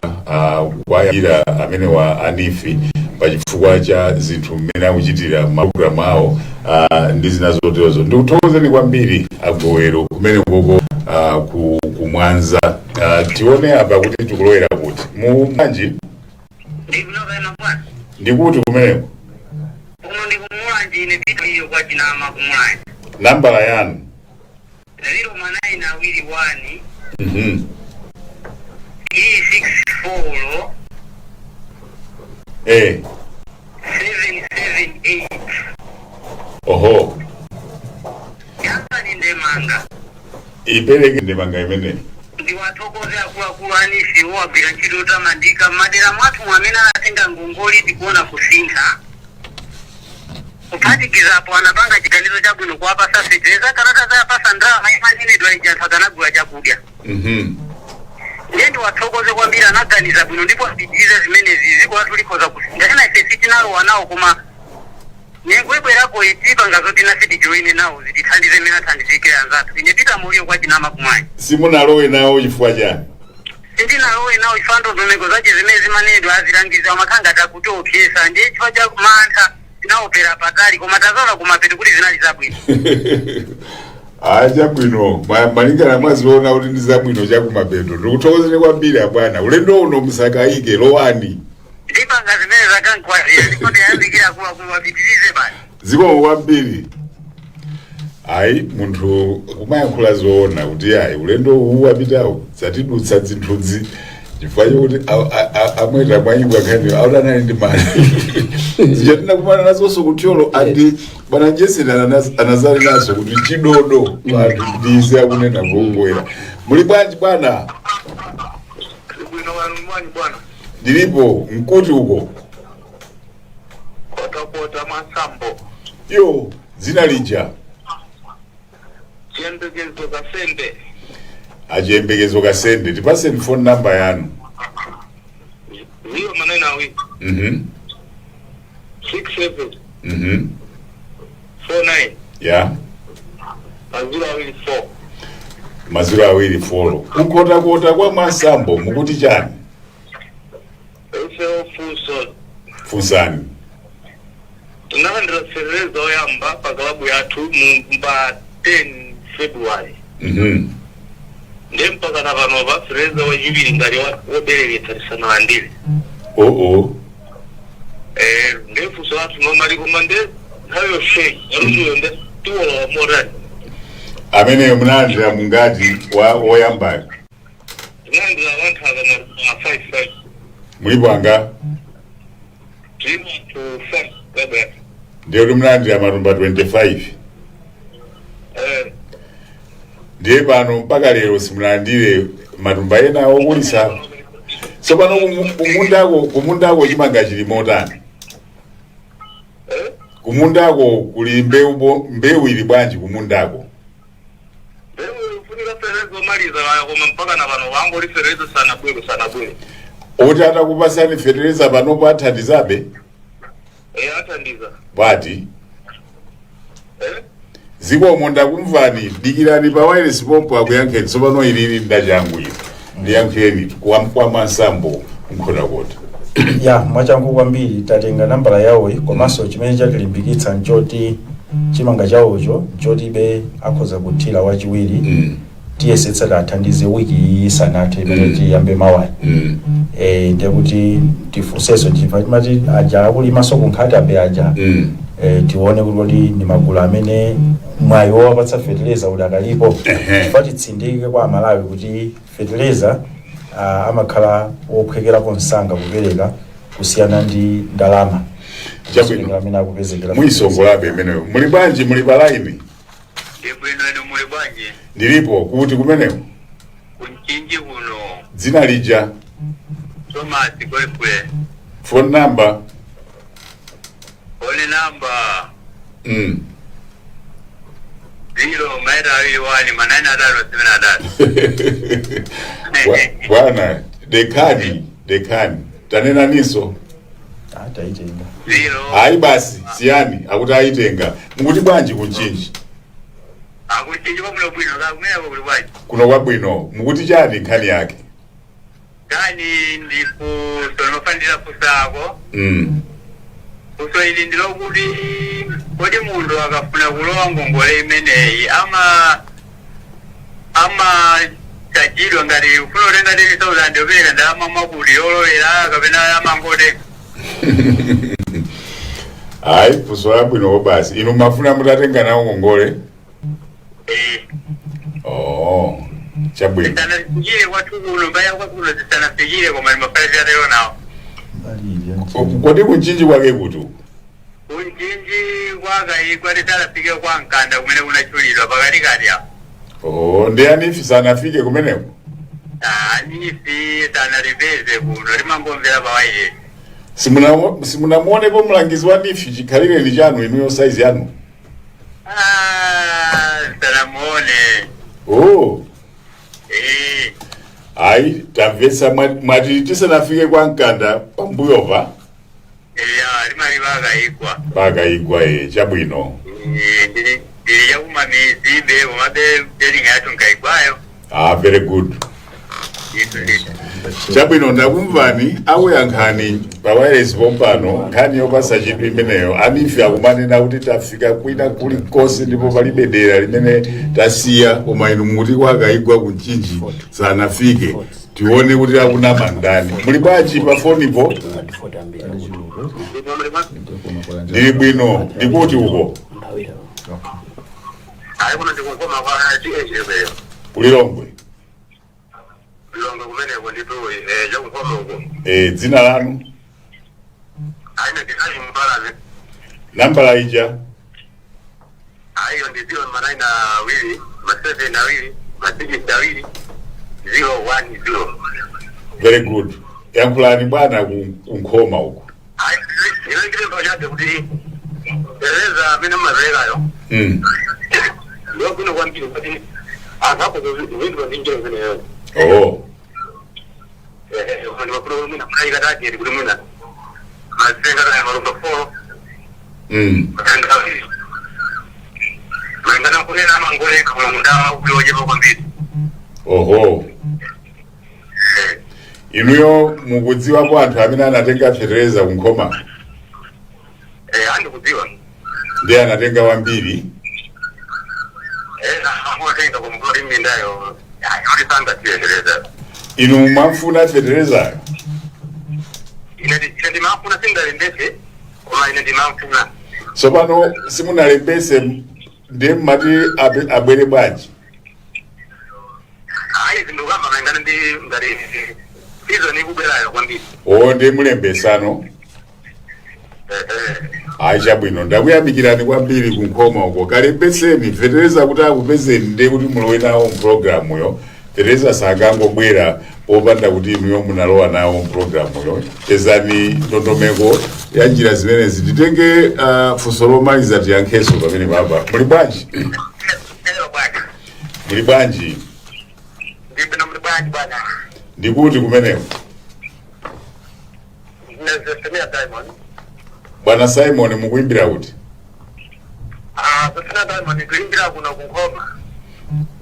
kuyamikira amene wa a NEEF pachifukwa cha zinthu mmene akuchitira mapulogalamu awo ndi zina zoterozo. Ndikuthokozeni kwambiri Agowero kumene koko ku Mwanza. Tione apa kuti tikulowera kuti mu manji. Ndikulokana bwana. Ndikuti kumeneko? Kuno ndikuMulanje, ine pita iyo kwa Chinama kuMulanje. Nambala yanu? 0 ma 9 2 1 364 778. Oho. Yanga ndemanga. Ipereke ndemanga imeneyi. Ndiwathokoze akuluakulu a NEEF, wagwira ntchito yotamandika m'madera mwathu amene anatenga ngongole. Tikuona kusintha, kuphatikizapo anapanga chiganizo chabwino kuwapasa fetereza. Kalata zayapasa ndalama imanenedwa ija, anthu akanagula chakudya. Ndiye ndiwathokoze kwambiri, anaganiza bwino ndipo apitirize zimenezi, dziko lathu likhoza kusintha. Ena ife sitinalowa nawo, koma nyengo ibwerako itipanga zoti nasi tijoine nawo, zitithandize mmene athandizikire anzathu. Ine Pita Muliyo kwa Chinama kumwayi. Simunalowe nawo chifukwa chani? Sindinalowe nawo chifukwa ndondomeko zache zimene zimanenedwa, azilangiza amakhanga takuti opyesa, ndiye chifukwa cha mantha tinaopera patali, koma tazaona kumapeto kuti zinali zabwino. Ayi, chabwino. Malingana mwaziona kuti ndi zabwino chakumapeto. Ndikuthokozeni kwambiri abwana, ulendo uno musakayike, lowani. Ndipanga zimene zakankwazira, ndipo ndiyayamikira akuluakulu, apitirize basi. Zikomo kwambiri. Ayi, munthu kumayankhula zoona kuti ayi, ulendo uwu wapitawo zatidutsa zinthuzi, chifukwa chokuti amweta mwayingwa nkhani auti anali ndi mali zija tinakumana nazonso kuThyolo, andi bwana Jeseni anazali nazo kuti chidodo anthu ndize akunena kuongwera. Muli bwanji bwana? Bwino, wanu mwanyi bwana? Ndilipo. Mkuti uko? Kotakota Mwasambo. Yo, dzina lija? Chiyembekezo Kasende. Achiyembekezo Kasende, tipaseni phone number yanu. 0 ma 9 2 67 49 ma 0 2 4. Ma 0 2 4. Kukotakota kwa Mwasambo mukuti chani? Ife ofunso. Funsani. Tinalandira fertilizer oyamba pa club yathu mu pa 10 February. Ndiye mpaka na panopa fertilizer wachiwiri ngati wobereketsa tisanalandire. Oo. Ndiye funso lathu nomali, koma nde nthawi yonseyi yalumiyo nde tiwolowa motani? Ameneyo munalandira mungati wa woyambayo? Tinalandira wanthaka ma 5 5. Mulipo anga? Tilipo anthu 5 club yathu. Ndiye kuti munalandira matumba 25? Eh. Ndiye pano mpaka lero simunalandire matumba ena okulisa. Tsopano kumundako chimanga chili motani? Eh? Kumundako kuli mbewu mbewu ili bwanji kumundako? Mbewu ifunika fertilizer omaliza kaya, koma mpaka na pano wangoli fertilizer sanabwere, sanabwere. Oti atakupasani fetereza panopo athandizabe? Eh, athandiza. Bwati? Eh? Zikomo, ndakumvani. Dikirani pa wireless pompo akuyankheni. Tsopano ilili ndachangu ili ndiyankheni kwa Mansambo Nkhotakota. Ya, mwachangu kwambiri, tatenga nambala yawoyi, komanso chimene chatilimbikitsa nchoti chimanga chawocho nchotibe akhoza kuthira wachiwiri. Tiyesetsa tathandize wiki iyi isanathe imene tiyambe mawayi. Ndiye kuti tifunsenso chifukwa timati aja akulimanso kunkhatabe aja. Tione kuti kodi ndi magulu amene mwayi wowapatsa fetereza udakalipo? Chifukwa titsindike kwa Amalawi kuti fetereza amakhala wophwekerapo msanga kupereka kusiyana ndi ndalama. Chabwino. Amene akupezekera. Muyisongolabe imeneyo. Muli bwanji? Muli pa line? Ndi bwino, inu muli bwanji? Ndilipo. Kuti kumeneko? Kunchinji kuno. Dzina lija? Thomas Godfrey. Phone number? Phone number 0 maita 2 1 ma 9 3 7 3. Bwana, dekhani, dekhani, tanenaninso. Ah, taitenga. 0. Hayi basi, siyani, akuti ayitenga. Mukuti bwanji kunchinji? Akunchinji kwamuno bwino, kakumeneko kuli bwanji? Kuno kwabwino. Mukuti chani nkhani yake? Kani ndifunso linofanira kusako. Funso ili ndilokuti kodi munthu akafuna kulowa ngongole imeneyi ama chajidwa ngati ufuna kutenga 10,000, upereka ndalama mwakuti yolowera kapena amangotenga? Hayi, funso labwinoko basi. Inu mafuna mutatenga nawo ngongole? Eh. Oh, chabwino. Zisanafikire kwathu kuno, mbaya kwathu kuno zisanafikire, koma ndimafanira tero nawo. Kodi kunchinji kwake kuti uku? Kunchinji kwakayikwa, tisanafike kwa Mkanda kumene kunachulidwa pakatikati apo. Oh, ndi a NEEF sanafike kumeneko? A NEEF sanalipeze kuno, limangomvera pawailesi. Simunamuonepo mlangizi wa NEEF chikhalireni chanu inuyo saizi yanu? Ah, sanamuone. Oh. Eh. Hayi, tamvetsa. Mwati tisanafike kwa Mkanda pambuyopa? Ya, limali pakayikwa. Pakayigwa, e, chabwino. Ndili chakumamizi be, komabe delinga yathu nkayigwayo. Ah, very good. Itu ndito. Chabwino, ndakumvani, akuyankhani pa wireless pompano. Nkhani yopasa chidwi imeneyo. A NEEF akumanena kuti tafika kwina kulikonse ndipo palibe dera limene tasiya, koma inu mukuti kwakayigwa kunchinji sanafike. Tione kuti akunama ndani. Muli bwanji pa fonipo? Ndili bwino. Ndikuti uko? Ayi, kuno ndikukoma kwa tienjemeyo. Kulilongwe? Lilongwe kumeneko nditu, chakukoma uko. E, dzina lanu? Ayi, ndikali mbalazi. Nambala ija? Ayiyo ndi 0 ma 9 2 ma 7 2 ma 6 2 0 1 0. Very good. Yankhulani bwana, kunkhoma uku. Ayi, ine ndilemba chabe kuti ereza amene mmaperekayo ndiyobwino kwambiri, kuti anthu akhoza zinthu ndi njira imeneyo. Oh. Ndimafuna mwina kukayika target kuti mwina masenga kaya malumba 4 masenga 2, malingana kunena amangoleka kuno mundawa kuti ochepa kwambiri. Oho, inuyo mukudziwapo anthu amene anatenga fetereza kunkhoma? Ndiye anatenga wambiri. Amatenga kumukuli mindayo yolisanga tiyendereza. Inu mwamfuna feterezayo? Ine ndimafuna, sindalembese, koma ine ndimafuna. Tsopano simunalembese, ndiye mmati abwere bwanji? Ayi, zindukamba maingana ndi ngati season ikubwerayo kwambiri. O, ndiye mulembesano? Ayi, chabwino, ndakuyamikirani kwambiri. Kunkhoma uko kalembeseni fetereza kuti akupezeni, ndiye kuti mulowe nawo mpulogalamuyo. Fetereza sakangobwera popanda kuti inuyo munalowa nawo mpulogalamuyo. Pezani ndondomeko ya njira zimenezi. Titenge funso lomaliza, tiyankhenso pamene papa. Muli bwanji? Ero bwana. Muli bwanji? Ndibwino, muli bwanji bwana? Ndikuti kumeneko? Nezesenia Diamond. Bwana Simon, mukuimbira kuti? Ah, Zesenia Diamond, kuimbira kuno kunkhoma.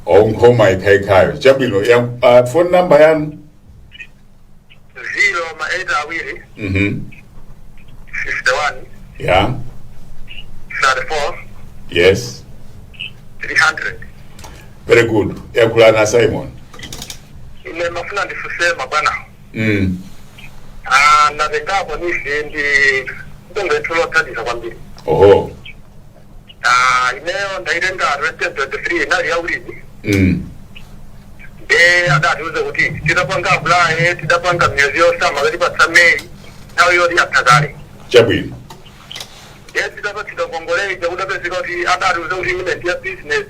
Onkhoma ikhayikhayo, chabwino. Ya, phone number yanu? 0 ma 8 awiri 51 34 300. Very good, yakulana Simon. Ine mafuna ndifusema bwana. Ah, natengapo NEEF, ndi ndongethu lothandiza kwambiri. Ah, ineyo ndaitenga 2023, inali yaulimi. Nde adatiuze kuti tidapanga apply, tidapanga miyezi yosama katipatsa Meyi, nthawi yoti yatha kale. Nde tidapatsidwa ngongoleja, kudapezeka kuti adatiuze kuti ine ndiya business.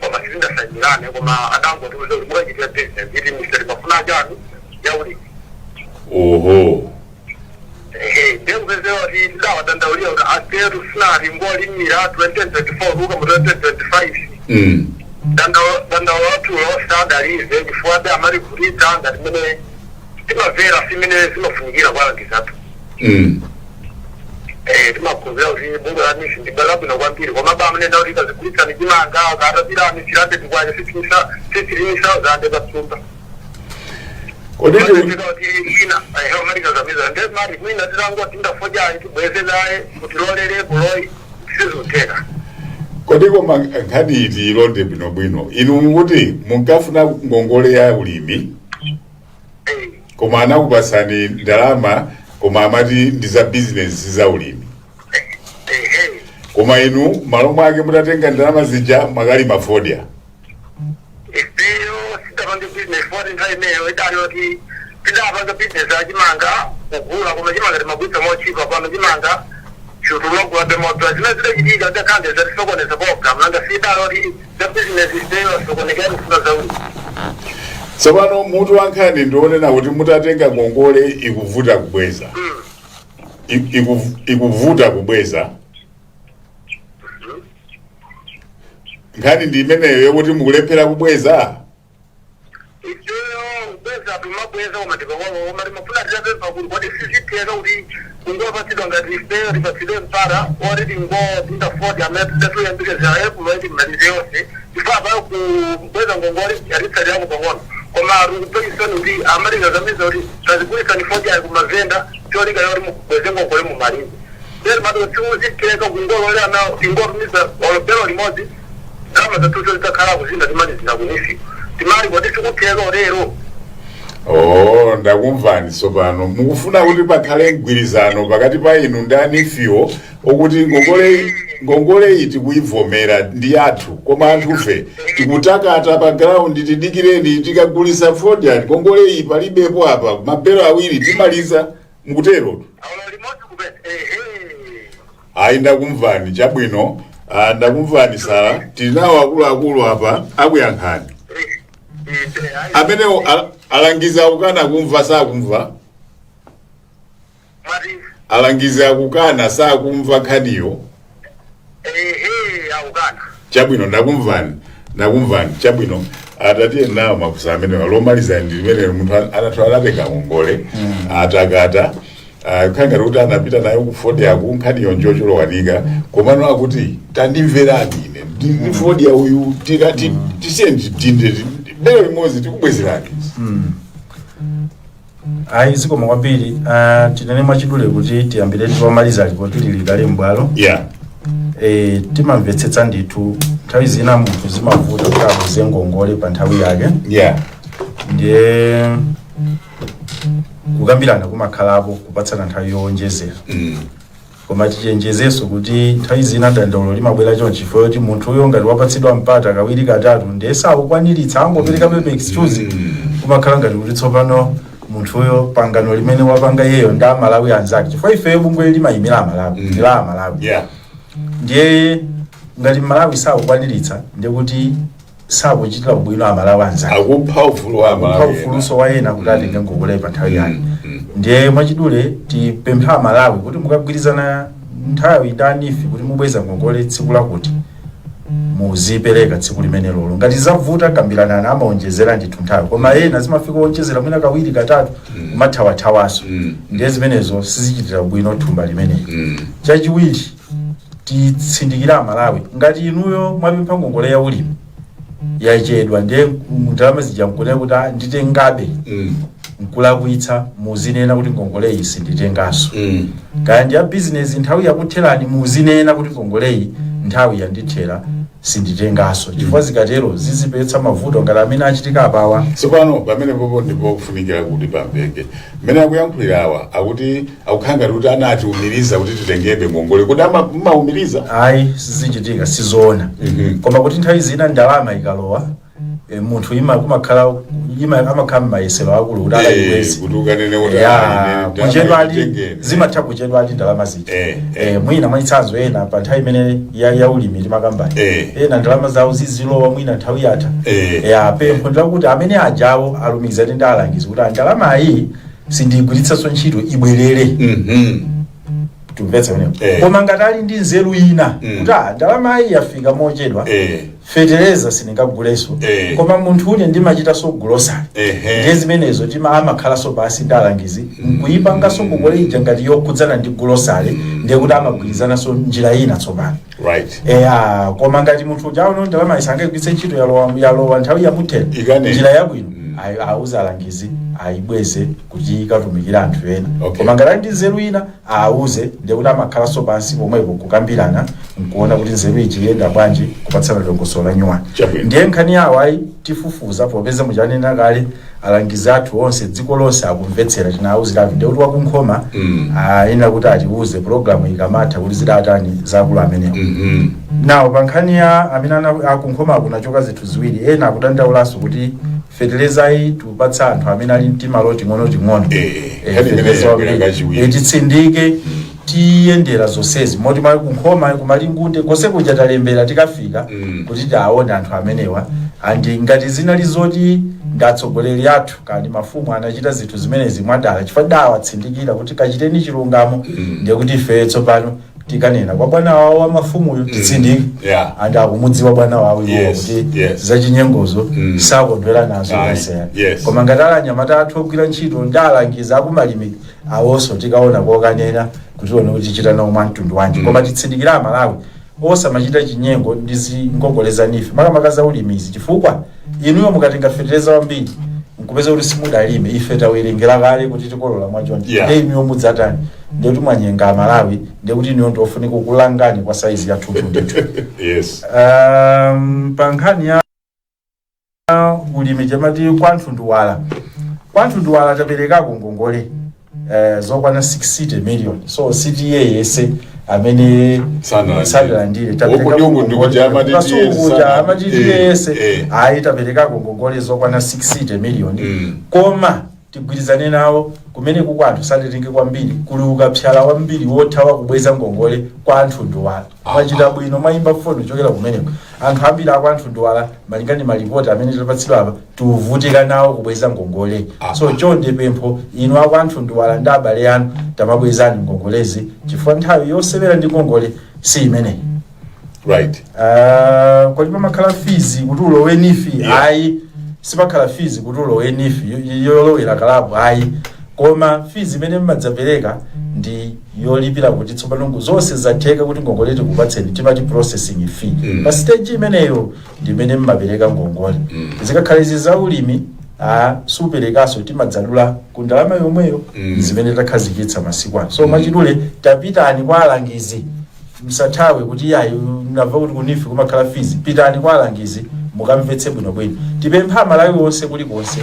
Koma sizindasayinirane, koma adangotiuze kuti mukachitira business iti miseri mafuna chanu yaulimi. Ehe, ndiye kupezeka kuti tidawadandaulira kuti ateru sinati ngolimira 2024 kuka mu 2025. Dandaulo lathulo sadalize, chifukwa ade amaligulitsa ngati mene timamvera, simene zimafunikira kwalangizatu. Timakhulupirira kuti bungwe la NEEF ndi labwino kwambiri, koma ba amene kuti kazigulitsani chimanga katapira misirande tikwache 15,000 patsumba. Kodi kuti ina amalika nde mari mwina tilangoti ndafojayi tibweze naye kuti lolere kuloyi sizutheka. Kodi koma nkhani iti ilonde bwinobwino, inu mukuti munkafuna ngongole ya ulimi, koma anakupasani ndalama, koma amati ndi za business, za ulimi? Ehe. Koma inu malo mwake mutatenga ndalama zija mwakalima fodya? Ifeyo sidapange business foti, nthawi imeneyo idali yoti tidapanga business ya chimanga kugula, koma chimanga timagulitsa mochipa. Pano chimanga chitulogulabe modula. Zimene zidachitika zidakhande zatisokoneza program, nanga sidali yoti za business, ifeyo asokonekera kufuna zaulimi. Tsopano mutu wa nkhani ndionena kuti mutatenga ngongole ikuvuta kubweza. Ikuvuta kubweza. Nkhani ndi imeneyo yokuti mukulephera kubweza? Ifeyo kubweza tumabweza, koma tipakolo, koma timafuna titapempha kuti kodi sizitheka kuti kungopatsidwa ngati ifeyo tipatsidwe mpata oti tingopinda 40 amene tidatuyembekezera Epulo iti mmalize yonse, chifukwa apayo kubweza ngongole yatitsalirako pang'ono, koma tikupekisani kuti amatikakamiza kuti tazigulitsani 40 ayi kumavenda, cholinga yoti mubweze ngongole mumalize. Then mati sizitheka kungololera tingotumiza olobero limodzi, ndalama zathuzo zitakhala kuzinda timalizira ku NEEF. Timali kodi sikutheka lero? Oh, ndakumvani. Tsopano mukufuna kuti pakhale mgwirizano pakati pa inu ndi a NEEF wo, okuti ngongole iyi tikuivomera, ndi yathu, koma anthufe tikutakata pa ground, tidikireni tikagulisa fodya, ngongole iyi palibepo apa, mabelo awiri timaliza, mukutero? Olo limodzi kupeza, ehe. Ayi, ndakumvani, chabwino. Ah, ndakumvani sala. Tili nawo akuluakulu apa, akuyankhani. Amenewo alangiza akukana kumva, sakumva. Mwati? Alangiza akukana, sakumva nkhaniyo. Ehe, akukana. Chabwino, ndakumvani, ndakumvani, chabwino. Atatiye nawo makusa amenewa. Lomaliza ndi limene munthu anathu anatenga ngongole, atakata, kukhala ngati kuti anapita nayo ku fodya ku nkhaniyo njocholowanika, komano akuti tandimverani ine, ndi fodya uyu, tisiye nditinde belo limodzi, tikubwezerani. Ayi, zikomo kwambiri. Tinene mwachidule kuti tiyambire tipamaliza lipoti lili kale m'bwalo. Timamvetsetsa ndithu, nthawi zina munthu zimavuta kuti abuze ngongole pa nthawi yake. Ndiye kukambirana kumakhalapo, kupatsana nthawi yowonjezera. Koma tichenjezenso kuti nthawi zina dandaulo limabwera choncho chifukwa choti munthuyo ngati wapatsidwa mpata kawiri, katatu, ndiye sakukwaniritsa, angopereka pepe excuse, kumakhala ngati kuti tsopano munthuyo pangano limene wapanga iyeyo ndi Amalawi anzake, chifukwa ifeyo bungwe limayimira Amalawi, ndi la Amalawi. Ndiye ngati Malawi sakukwaniritsa, ndiye kuti sakuchitira bwino Amalawi anzake. Akupha ufulu wa Kupha Amalawi. ufuluso wa ena kuti atenge ngongole pa nthawi yake. Ndiye mwachidule tipempha Amalawi kuti mukagwirizana nthawi ndi a NEEF kuti mubweza ngongole tsiku lakuti, muzipereka tsiku limene lolo. Ngati zavuta, kambiranana, amaonjezera ndithu nthawi. Koma ena zimafika onjezera mwina kawiri, katatu, kumathawathawaso. Ndiye zimenezo sizichitira bwino thumba limeneli. Chachiwiri, titsindikira Amalawi, ngati inuyo mwapempha ngongole ya ulimi, yachedwa, ndiye ndalama zija nkunena kuti, "Ah, nditengabe," nkulakwitsa. Muzinena kuti ngongole iyi sinditenganso. Kaya ndi ya bizinesi, nthawi yakutherani, muzinena kuti ngongole iyi nthawi yandithera, sinditenganso, chifukwa zikatero zizipetsa mavuto ngati amene achitika apawa. Tsopano pamene popo ndipo kufunikira kuti pamveke mmene akuyankhulira awa, akuti akukhala ngati kuti anatiumiriza kuti titengebe ngongole. Kuti mmaumiriza? Ayi, sizichitika, sizoona. Koma kuti nthawi zina ndalama ikalowa, munthu ima kumakhala ima amakhala m'mayesero akulu kuti akayibwezi. Kuti ukanene kuti Ya, "Ah, ine kuchedwa ali nditengeni." Zimatha kuchedwa ali ndalama zija. Mwina mwachitsanzo ena pa nthawi imene ya ulimi timakambani, ena ndalama zawo zizilowa mwina nthawi yatha. Ya, pempho ndilakuti amene ajawo alumikizane ndi alangizi kuti ndalama iyi sindiyigwiritsanso ntchito, ibwerere. Tumvetsa pamenepo? Koma ngati ali ndi nzeru ina kuti, ah, ndalama iyi yafika mochedwa, fetereza sindingagulenso, koma munthu une ndimachitanso grocery, ndiye zimenezo tima amakhalanso pasi ndi alangizi nkuyipanganso ngongole ija ngati yokhudzana ndi grocery, ndiye kuti amagwirizananso njira ina tsopano. Eya, koma ngati munthu uja aona ndalama isangayigwiritse ntchito, yalowa, yalowa nthawi yamuthera, Ikane. njira yabwino auze alangizi ayibweze kuti ikatumikira anthu ena. Koma ngati ali ndi nzeru ina, auze, ndiye kuti amakhalanso pansi pomwepo kukambirana nkuona kuti nzeru iji iyenda bwanji, kupatsana dongosolo la nyuwani. Ndiye nkhani yawo ayi tifufuza, popeza muchanena kale alangizi athu onse dziko lonse akumvetsera, tinawuziratu, ndiye kuti wakunkhoma ayenera kuti atiuze programu ikamatha kuti zidatani zakulu amenewo. Nawo pa nkhani ya amene akunkhoma akunachoka zinthu ziwiri. Ena akudandaulanso kuti feterezayi tikupatsa anthu amene ali mtimalo ting'onoting'ono. Nkhani imene Fetereza yabwera wambiri. kachiwiri. Titsindike, tiyendera zonsezi moti mali kunkhoma, kumalingunde, konse kuja talembera, tikafika kuti tiaone anthu amenewa. Andi ngati zinali zoti ndi atsogoleri athu kandi mafumu anachita zinthu zimenezi mwadala, chifukwa dawatsindikira kuti kachiteni chilungamo, ndiye kuti ifeyo tsopano tikanena kwa bwana wawo wa mafumuyo, titsindike. Andi akumudziwa bwana wawo iwowo kuti zachinyengozo sakondwera nazo konse. Koma ngati ali anyamata athu ogwira ntchito ndi alangizi akumalimi awonso, tikaona kokanena kuti one kuti tichita nawo mwa mtundu wanji. Koma titsindikira Amalawi osamachita chinyengo ndi zingongole za NEEF, makamaka za ulimizi, chifukwa inuyo mukatenga fetereza wambiri nkupeza kuti simudalime, ife tawerengera kale kuti tikolola mwachonchi, ndiye inuyo mudzatani? Ndiye kuti mwanyenga Amalawi, ndiye kuti inuyo ndiofunika kukulangani kwa saizi ya thunthu ndithu. Pa nkhani ya ulimi chamati kwanthu ndiwala, kwanthu ndiwala taperekako ngongole zokwana 60 million, so CTA yese amene Sanalandire. sanalandire. Uku ndi uku ndikuti amati Kasukuja amati TS ayi, taperekako ngongole zokwana 60 million. Koma tigwirizane nawo kumeneku kwanthu satetenge kwambiri, kuli ukapsala wambiri wothawa kubweza ngongole kwa anthu ndiwala. Mwachita bwino mwayimba foni kuchokera kumeneko. Anthu ambiri ako anthu ndiwala, malinga ndi malipoti amene tapatsidwa apa, tikuvutika nawo kubweza ngongole. So chonde pempho, inu ako anthu ndiwala ndi abale anu, tamabwezani ngongolezi, chifukwa nthawi yosewera ndi ngongole si imeneyi. Kodi pamakhala fees kuti ulowe NEEF? Ayi, sipakhala fees kuti ulowe NEEF yolowera kalabu, ayi. Koma fees imene mmadzapereka ndi yolipira kuti tsopano zonse zatheka kuti ngongole tikupatseni, timati processing fee. Pa stage imeneyo ndi imene mmapereka ngongole. Zikakhala izi za ulimi, Superekaso timadzadula ku ndalama yomweyo. Zimene takhazikitsa masiku ano. So mwachidule, tapitani kwa alangizi, msathawe kuti yayi, mnamva kuti ku NEEF kumakhala fees. Pitani kwa alangizi mukamvetse bwinobwino. Tipempha Amalawi onse kulikonse,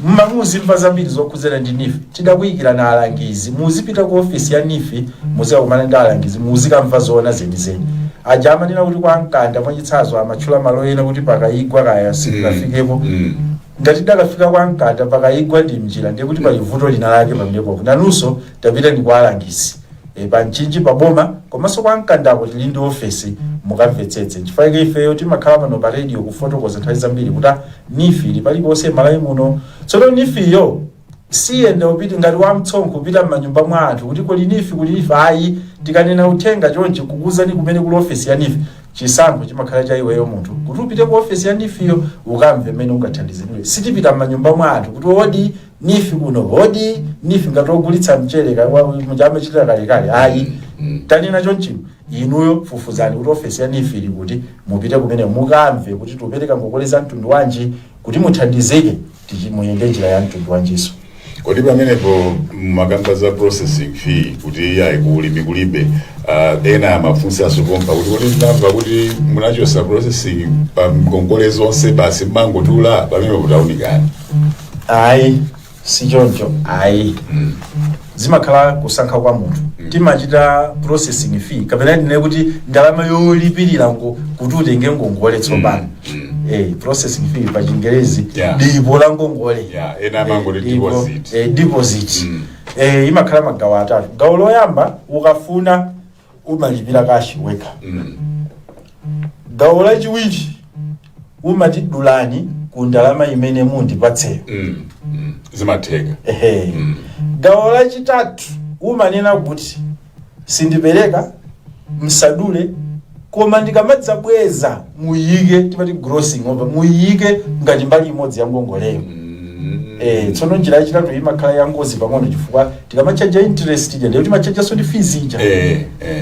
mumazimva zambiri zokhudzana ndi NEEF, tidakuyikira na alangizi. Muzipita ku ofisi ya NEEF, muzikakumana ndi alangizi, muzikamva zoona zenizeni. Aja amanena kuti kwa Mkanda, mwachitsanzo, amatchula malo ena kuti pakayigwa, kaya sitikafikepo. Ngati dakafika kwa Mkanda pakayigwa ndi mnjira, ndiye kuti pali vuto lina lake pamenepo. Nanunso tapita ndi kwa alangizi pa Mchinji paboma, komanso kwa Mkandako tili ndi ofesi, mukamvetsetse. Chifukwa ifeyo timakhala pano pa radio kufotokoza nthawi zambiri kuti NEEF ili paliponse Malawi muno. Tsono NEEF iyo siyenda upite ngati wamtsonkho kupita m'manyumba mwa anthu kuti kuli NEEF, kuli NEEF, ayi. Tikanena uthenga chonchi, kukuuzani kumene kuli ofesi ya NEEF, chisankho chimakhala cha iweyo munthu kuti upite ku ofesi ya NEEF iyo ukamve mmene ungathandizidwe. Sitipita m'manyumba mwa anthu kuti odi NEEF kuno, odi NEEF, ngati ogulitsa mchere amachitira kalekale, ayi. Tanena chonchino, inuyo fufuzani kuti ofesi ya NEEF ili kuti, mupite kumene mukamve kuti tikupereka ngongole za mtundu wanji, kuti muthandizike, muyende njira ya mtundu wanjiso. Kodi pamenepo makamba za processing fee kuti yayi, kuulimi kulibe, ena amafunsanso pompa kuti ndinamva kuti munachosa processing pa ngongole zonse, basi mmangotula pamenepo, kutaunikani? Ayi, si choncho ayi. Zimakhala kusankha kwa munthu. Timachita processing fee, kapena tinene kuti ndalama yolipirira ngo kuti utenge ngongole tsopano, processing fee pa Chingerezi, dipo la ngongole. Yeah, ena amangoti deposit. Deposit. Imakhala magawo atatu. Gawo loyamba, ukafuna umalipira cash wekha. Gawo lachiwiri, umati dulani ku ndalama imene mundipatseyo. Zimatheka. Ehe. Gawo lachitatu, umanena kuti sindipereka, msadule, koma ndikamadzabweza muyike, timati grossing over, muyike ngati mbali imodzi ya ngongoleyo. Tsono njira yachitatu imakhala ya ngozi pang'ono, chifukwa tikamachaja interest ija, ndiyo timachajaso ndi fees ija.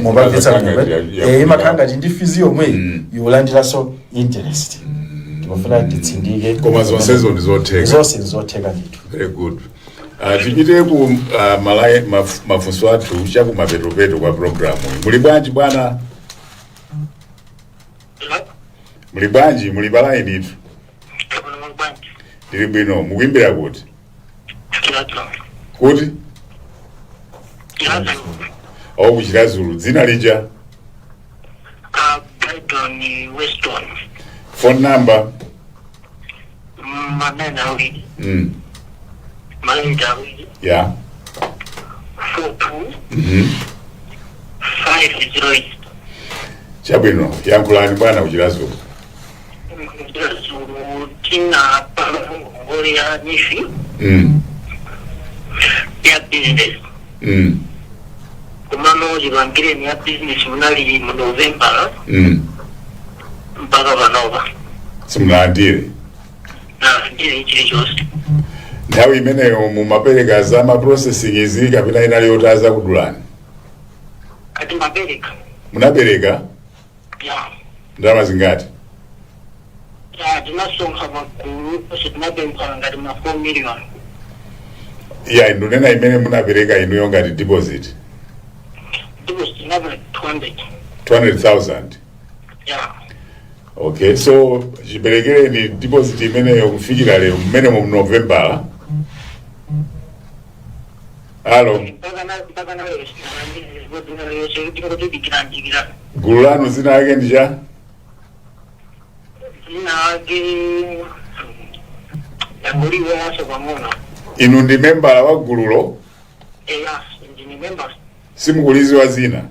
Mupamvetsa? Imakhala ngati Imakhala ngati ndi fees yomwe yolandiranso interest. Timafuna titsindike. Koma zonsezo ndi zotheka. Zonse ndizotheka ndithu. Very good. Tipite ku mafunso athu chakumapetopeto kwa programu. Muli bwanji bwana? Muli bwanji? Muli pa line itu. Ndili bwino. Mukuimbira kuti? Kuti? Au kuChiradzulu. Dzina lija? Brighton Weston. Phone number? Manene awiri. Malenja awiri. 42 508. Chabwino, yankhulani bwana kuChiradzulu. Chiradzulu tina ngongole ya NEEF ya business. Komano chipangireni ya business munali mu November mpaka panopa simunalandire. Nalandire chilichonse. Nthawi imeneyo mumapereka za ma processing izi kapena inali yoti azakudulani? Kati mapereka. Munapereka? Ya. Ndalama zingati? Ya, tinasonkha magulu onse, tinapempha ngati ma 4 million. Ya, ndunena imene munapereka inuyo ngati deposit. Deposit tinapeleka 200. 200,000? Ya. Okay, so chiperekereni deposit imeneyo kufikira lero, mmene mu Novembala? Alo? Mpaka na lero sinalandire, tingotidikirandikira. Gulu lanu zina yake ndi cha? Zina ake yangoliwonso pang'ono. Inu ndi membala wa gululo? Eya, ndine member. Simukuliziwa zina?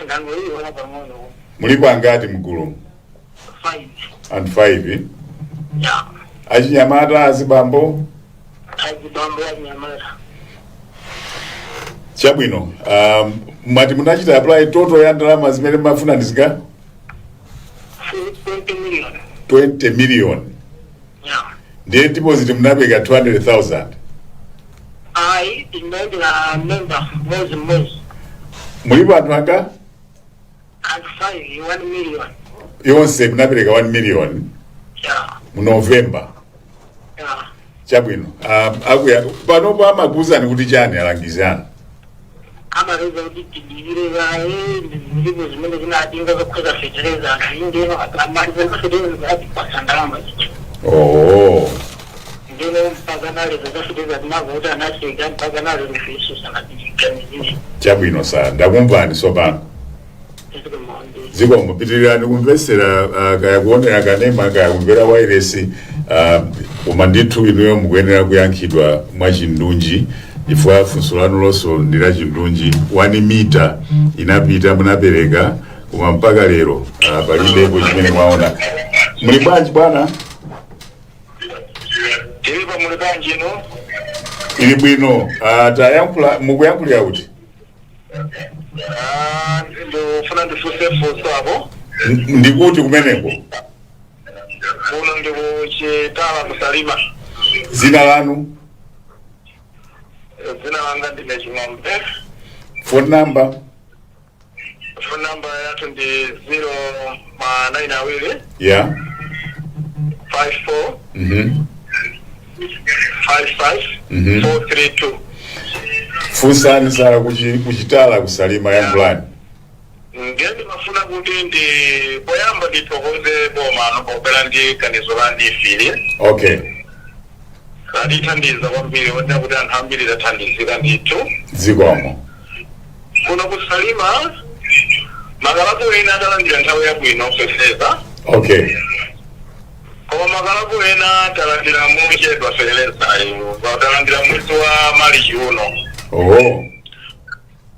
Ndangoliwona pang'ono. Mulipo angati mgulumu? 5. Anthu 5? Ya. Achinyamata, azibambo? Azibambo, achinyamata. Chabwino. Mwati munachita apply, total ya ndalama zimene mumafuna ndizika? 20 million. 20 million? Ya. Ndiye deposit munapereka 200,000? Ayi, tinaendera member mwezi mwezi. Mulipo anthu anga? Anthu 5, 1 million. Yonse munapereka 1 million? Ya. Mu November? Yeah. Chabwino. Akuya panopo amakuwuzani kuti chani alangizi anu? Amaliza kuti tidikire kaye, ndipo zimene zinatinga zokhoza fetereza anthu indeno akamaliza fetereza atipasa ndalama zicho. Oh. Ndino mpaka nalezo zafetereza timavuta anaseka mpaka nalezo ifeso sanatiganizire. Chabwino, sa ndakumvani sopano. Zikomo, pitirirani kumvesera, kaya kuonera kanema, kaya kumvera wairesi, koma ndithu inuyo mukuyenera kuyankhidwa mwachindunji chifukwa funso lanu lonso ndi la chindunji. 1 mita inapita, munapereka, koma mpaka lero palibepo chimene mwaona. Muli bwanji, bwana? Tilipo, muli bwanji ino? Ili bwino. Tayankhula, mukuyankhulira kuti? Ndikufuna ndifunse funso apo. Ndikuti kumeneko? Kuno ndikuchitala kuSalima. Zina lanu? Dzina langa ndine Ching'ombe. Phone number? Phone number yathu ndi 0 ma 9 awiri 54 55 432. Funsani Sara kuchitala kuSalima, yankhulani. Ndiye ndimafuna kuti ndi poyamba ndithokoze boma ano pobwera ndi ganizo la NEEF. Latithandiza kwambiri, onena kuti anthu ambiri tathandizika ndithu. Zikomo. Kuno kuSalima makalabu ena atalandira nthawi yabwino feteleza, koma makalabu ena talandira mochedwa fetelezayo, talandira mwezi wa Marichi uno,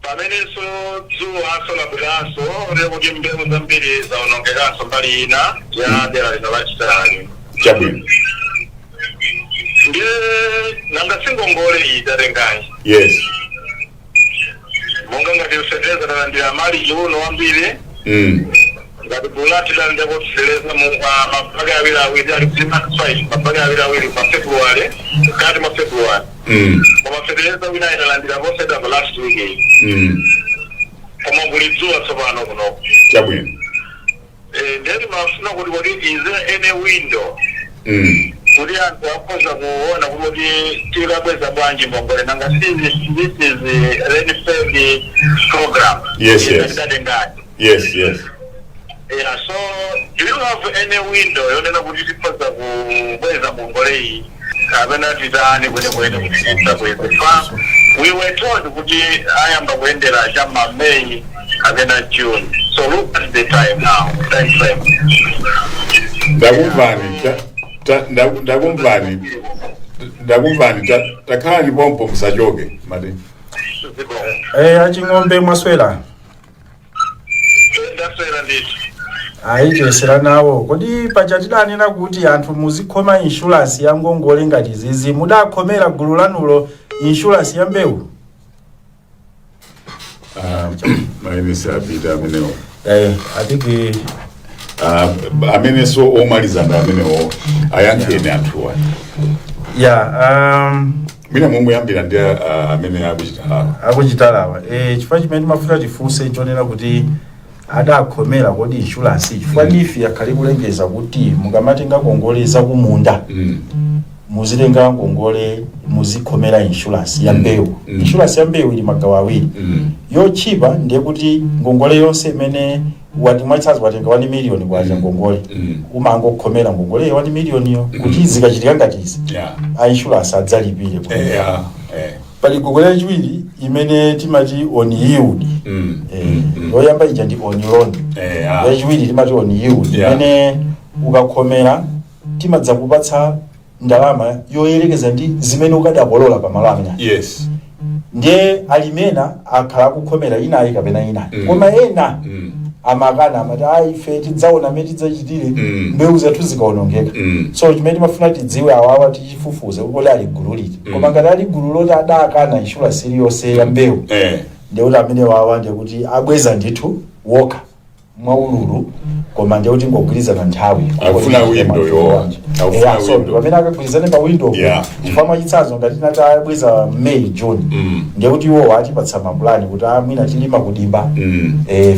pamenenso dzuwa labweranso lero kuti mbewu zambiri zawonongekanso mbali ina ya dera lino lachitali. Ndiye nanga singongole iyi tatengayi? Monga ngati feteleza talandira Marichi uno wambiri, ngati bulati talandira feteleza mu mabagi awiri awiri ali 3.5, mabagi awiri awiri pa February, mkati mwa February, koma feteleza wina italandira posachedwa last week iyi, koma kuli dzuwa tsopano kunoko. Ndiye timafuna kuti kodi is there any window kuti anthu akhoza kuona kuti tikabweza bwanji ngongole? Nanga this is rain fed program Tidatengayi. Yeah, so do you have any window yonena kuti tikhoza kubweza ngongole iyi kapena titani kwenekwene kuti tisabweze? Fa we were told kuti ayamba kuyendera chama May kapena June, so look at the time now, time frame. Ndakumvani. Ndakumvani, ndakumvani. Takhalani pompo, musachoke mati. Aching'ombe, mwaswera? Ndaswera ndithu. Ayi, nawo. Kodi paja tidanena kuti anthu muzikhoma insurance ya ngongole ngati zizi, mudakhomera gulu lanulo insurance ya mbewu? Mayenesi apita amenewo. I think Amenenso omaliza ndi amenewo, ayankheni anthuwa. Yeah. Mwina momuyambira ndi amene akuchitalawa. Akuchitalawa, chifukwa chimene timafuta tifunse chonena kuti adakhomera kodi insurance, chifukwa NEEF yakhale kulengeza kuti mukamatenga ngongole zakumunda, muzitenga ngongole muzikhomera insurance ya mbewu. Insurance ya mbewu ili magawo awiri. Yotchipa ndiye kuti ngongole yonse imene wati, mwachitsanzo, watenga 1 million kwacha ngongole, umangokhomera ngongole 1 million yo kuti zikachitika ngati izi, a insurance adzalipire. Pali ngongole yachiwiri imene timati on yield. Yoyamba ija ndi on loan, yachiwiri timati on yield, imene ukakhomera timadzakupatsa ndalama yoyerekeza ndi zimene ukadakolola pamalo amene. Ndiye alimena akhala akukhomera inayi kapena inayi, koma ena amakana, amati, "Ayi, ife tidzaona amene tidzachitire mbewu zathu zikaonongeka." So chimene timafuna tidziwe, awawa tichifufuze kuti ali gulu liti. Koma ngati ali gulu loti adakana insurance iliyonse ya mbewu, ndikuti amene wawa ndikuti abweza ndithu wokha. mwaululu, koma ndiye kuti ngogwirizana nthawi. Akufuna window yo. Akufuna Yeah, so window. pamene akagwirizane pa window, chifukwa mwachitsanzo ngati tinati abweza May, June, ndiye kuti iwo atipatsa mapulani kuti amwina tilima kudimba,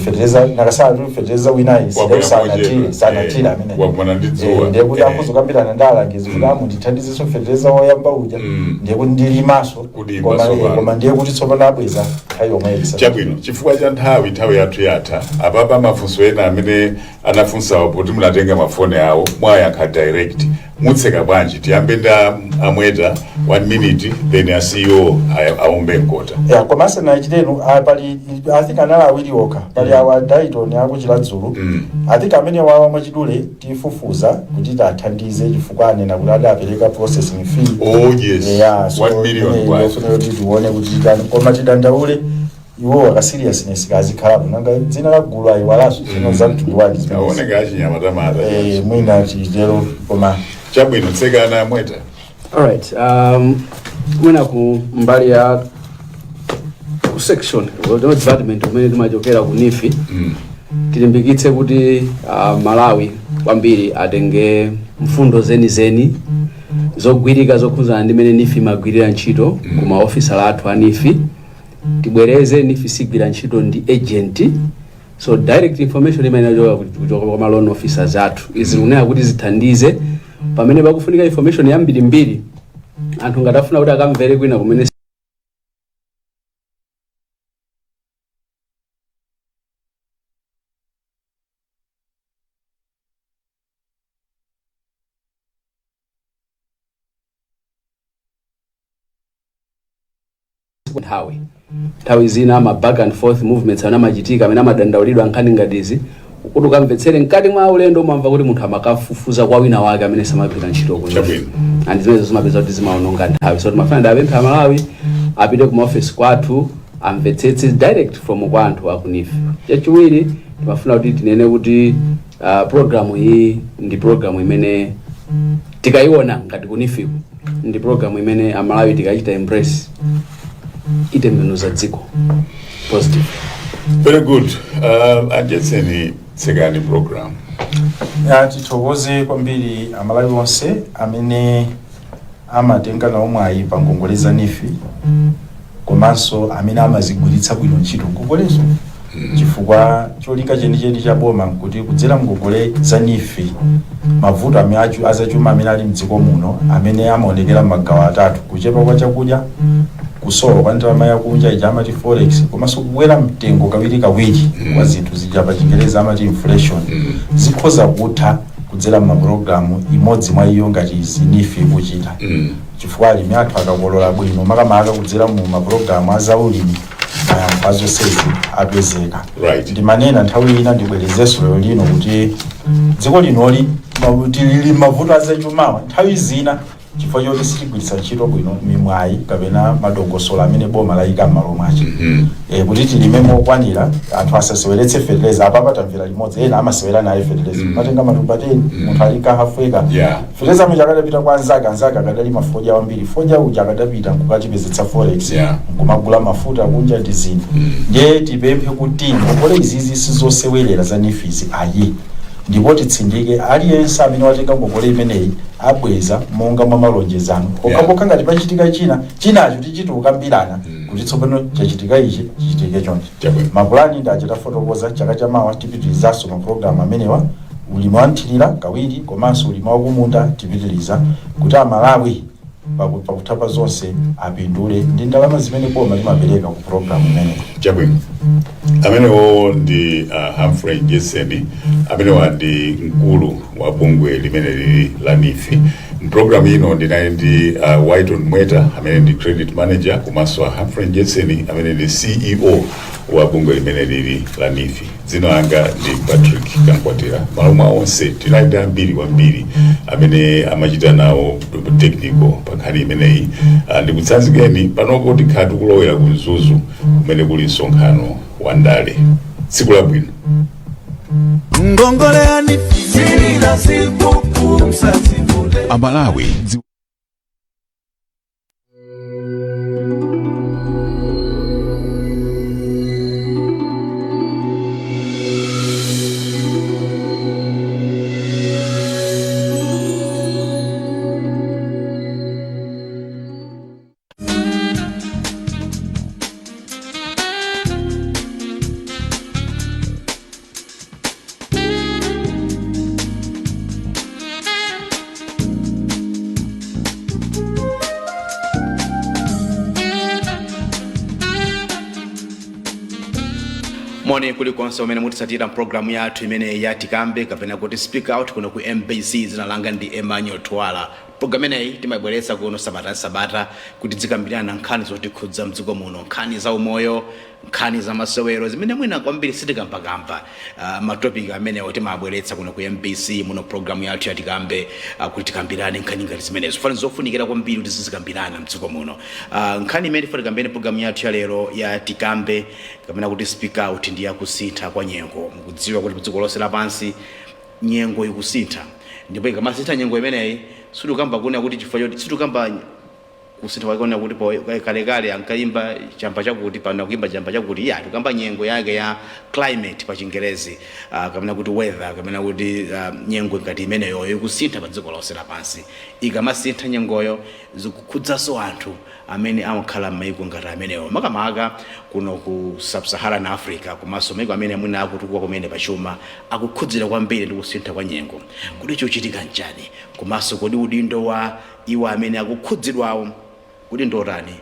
fetereza nakasala tuli fetereza winayi Wabwera sanatire mochedwa. sanatire amene Wagwana ndi dzuwa. Ndiye kuti akuzokambirana ndi alangizi kuti amundithandizenso fetereza woyamba uja, ndiye kuti ndilimaso Kudimba koma tsopano. koma ndiye kuti tsopano abweza nthawi yomwe. Chabwino, chifukwa cha nthawi, nthawi yathu yatha. Apapa mafunso ena amene anafunsawo, poti munatenga mafoni awo, mwayankha direct. Mutseka bwanji? Tiyambe nda amweta, one minute, then a CEO aombe mkota. Ya, komanso nachitenu pali, I think anali awiri okha, pali awa Dayton akuchiladzulu. I think amene wawa mwachidule tifufuza kuti tathandize, chifukwa anena kuti adapereka processing fee. Oh yes. Yeah, so 1 million imene kwacha. yofunika kuti tione kuti titani, koma tidandaule iwo aka seriousness kazikhalapo, nanga dzina la gulu ayiwalanso, zino za mtundu wake zimenezi. Aoneka achinyamatamata. Mwina titero, koma Chabwino, tsekana amweta. Alright, mwina ku mbali ya ku section ku department kumene timachokera ku NEEF, tilimbikitse kuti Malawi kwambiri atenge mfundo zenizeni zogwirika zokhudzana ndi mmene NEEF imagwirira ntchito ku maofisala athu a NEEF. Tibwereze, NEEF sigwira ntchito ndi agent, so direct information imene inachoka kuchoka kwa ma loan officers athu. Izi zikunena kuti zithandize pamene pakufunika information yambirimbiri, anthu ngati afuna kuti akamvere kwina kumene nthawi zina ma back and forth movements amene amachitika, amene amadandaulidwa nkhani ngati izi, kuti ukamvetsere mkati mwa ulendo umamva kuti munthu amakafufuza kwa wina wake amene samagwira ntchito kuno. Chabwino. And zimenezo zimapeza kuti zimaononga nthawi, so timafuna ndapempha Amalawi apite ku maofesi kwathu, amvetsetse direct from kwa anthu aku NEEF. Chachiwiri, timafuna kuti tinene kuti programu iyi ndi programu imene tikayiona ngati ku NEEF-ku ndi programu imene Amalawi tikachita embrace itembenuza dziko positive. Very good. Ajetseni, tsekani program. Ya, tithokoze kwambiri Amalawi onse amene amatenga nawo mwayi pa ngongole za NEEF, komanso amene amazigwiritsa bwino ntchito ngongolezo, chifukwa cholinga chenicheni cha boma nkuti kudzera ngongole za NEEF mavuto amene azachuma amene ali mdziko muno, amene amaonekera m'magawo atatu: kuchepa kwa chakudya, kusowa kwa ndalama yakunja ija amati forex, komanso kukwera mtengo kawirikawiri kwa zinthu zija pa Chingereza amati inflation, zikhoza kutha kudzera m'mapulogalamu imodzi mwa iyo ngati izi NEEF ikuchita, chifukwa alimi athu akakolola bwino, makamaka kudzera mu mapulogalamu azaulimi, mayankho azonsezi apezeka. Ndimanena nthawi ina, ndibwerezenso lero lino, kuti dziko linoli lili mavuto azachumawa nthawi zina chifukwa choti sitigwiritsa ntchito bwino mimwayi kapena madongosolo amene boma layika m'malo mwache, kuti tilime mokwanira, anthu asaseweretse fertilizer. Apapa tamvera limodzi, ena amasewera naye fertilizer, matenga matumba 10, munthu alika half acre, fertilizer amene akadapita kwa anzake, anzake akadalima fodya wambiri, fodya uja akadapita nkukatipezetsa forex, nkumagula mafuta kunja ndi zina. Ndiye tipemphe kuti ngongole izizi sizosewerera za NEEF-zi ayi, ndipo titsindike, aliyense amene watenga ngongole imeneyi abweza monga mwa malonjezano, pokhapokha ngati pachitika china, chinacho tichiti kukambirana kuti tsopano chachitika ichi, chichitike chonchi. Chabwino. Mapulani ndi achitafotokoza, chaka chamawa tipitirizanso mapulogalamu amenewa, ulimi wa nthirira kawiri komanso ulimi wakumunda tipitiriza, kuti Amalawi pakutha pa zonse apindule ndi ndalama zimene boma limapereka ku pulogalamu imeneyi. Chabwino, amenewo ndi Humphrey Jeseni, amenewa ndi mkulu wa bungwe limene lili la NEEF. Mpulogalamu ino ndinali ndi Whiton Mweta amene ndi credit manager, komanso a Humphrey Jeseni amene ndi CEO wa bungwe limene lili la NEEF. Dzina langa ndi Patrick Kankwatira. Malo mwa onse, tinali ndi ambiri kwambiri amene amachita nawo technical pa nkhani imeneyi. Ndikutsanzikeni panopo, tikhala tikulowera ku Mzuzu kumene kuli msonkhano wa ndale. Tsiku labwino. Ngongole ya NEEF zilila zikuku msazivule. Amalawi. Moni kulikonse umene mutitsatira mpulogalamu yathu imene ya Tikambe kapena kuti Speak Out kuno ku MBC. Dzina langa ndi Emmanuel Twala. Programu imeneyi timabweretsa kuno sabata sabata kuti tizikambirana nkhani zotikhudza mdziko muno, nkhani za umoyo, nkhani za masewero, zimene mwina kwambiri sitikambakamba. Ma topic amenewo timabweretsa kuno ku MBC muno, programu yathu ya Tikambe, kuti tikambirane nkhani ngati zimenezo. Fani zofunikira kwambiri kuti zizikambirana mdziko muno. Nkhani imene tifuna tikambirane programu yathu ya lero ya Tikambe kapena kuti Speak Out ndi yakusintha kwa nyengo. Mukudziwa kuti dziko lonse lapansi nyengo ikusintha, ndipo ikamasintha nyengo imeneyi sitikamba kuna kuti chifukwa choti sitikamba kusintha kwake kuna kuti kalekale ankayimba chamba chakuti, pano akuimba chamba chakuti. Ya, tikamba nyengo yake ya climate pa Chingerezi, kapena kuti weather, kapena kuti nyengo ngati imeneyo ikusintha pa dziko lonse lapansi. Ikamasintha nyengoyo zikukhudzanso anthu amene amakhala m'mayiko ngati amenewo, makamaka kuno ku Sub-Saharan Africa, komanso mayiko amene mwina akutukuka kumene pachuma akukhudzira kwambiri ndi kusintha kwa nyengo. Kodi chochitika nchani? Komanso kodi udindo wa iwo amene akukhudzidwawo kuti ndotani?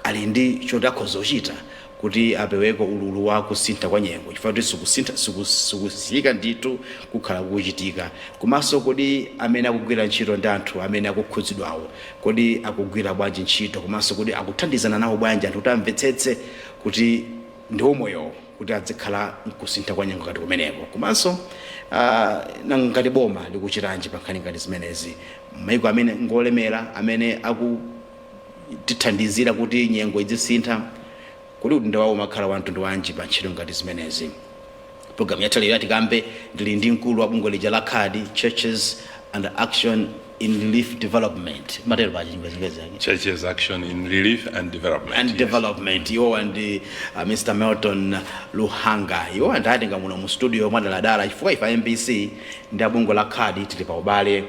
Ali ndi choti akhoza kuchita kuti apeweko ululu wa kusintha kwa nyengo, chifukwa kuti sikusintha sikusiyika ndithu, kukhala kukuchitika. Komanso kodi amene akugwira ntchito ndi anthu amene akukhudzidwawo, kodi akugwira bwanji ntchito? Komanso kodi akuthandizana nawo bwanji anthu kuti amvetsetse kuti ndi umoyo kuti adzikhala mkusintha kwa nyengo ngati kumeneko? Komanso ngati boma likuchitanji pa nkhani ngati zimenezi? Maiko amene ngolemera amene akutithandizira kuti nyengo izisintha, kodi udindo wawo umakhala wa mtundu wanji pa ntchito ngati zimenezi? Programu yathu lero Tikambe ndili ndi mkulu wa bungwe lija la CARD, Churches and Action in Relief Development, matero pa Chingerezi yake. Churches Action in Relief and Development. And Yes. Development. Iwowa ndi Mr Melton Luhanga. Iwowa ndatenga muno mu studio mwadaladala chifukwa ife MBC ndi abungwe la CARD tili pa ubale,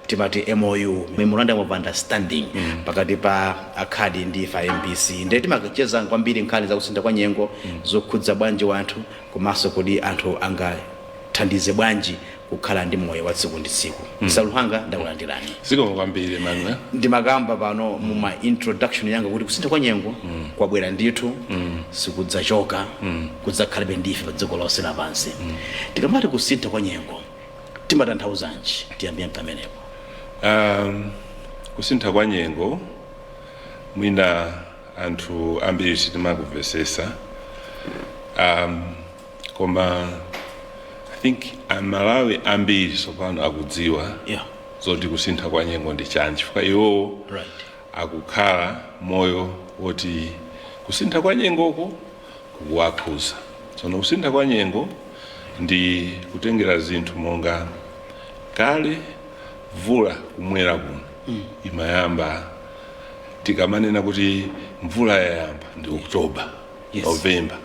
timati MOU, memorandum of understanding, pakati pa a CARD ndi ife MBC. Ndiye timacheza kwambiri nkhani zakusintha kwa nyengo, zokhudza bwanji wanthu, komanso kodi anthu angathandize bwanji kukhala ndi moyo wa tsiku ndi tsiku. Mr Luhanga, ndakulandirani. Zikomo kwambiri, Emmanuel. Ndimakamba pano muma introduction yanga kuti kusintha kwa nyengo kwabwera ndithu, sikudzachoka, kudzakhalabe ndife pa dziko lonse lapansi. Tikamati kusintha kwa nyengo timatanthauzanji? Tiyambire pamenepo. Kusintha kwa nyengo mwina anthu ambiri sitimakumvesesa, koma I think Amalawi ambiri tsopano akudziwa zoti kusintha kwa nyengo ndi chani, chifukwa iwowo akukhala moyo woti kusintha kwa nyengoko kukuwakhuza. Tsono kusintha kwa nyengo ndi kutengera zinthu monga kale mvula kumwera kuno imayamba, tikamanena kuti mvula yayamba ndi October, November.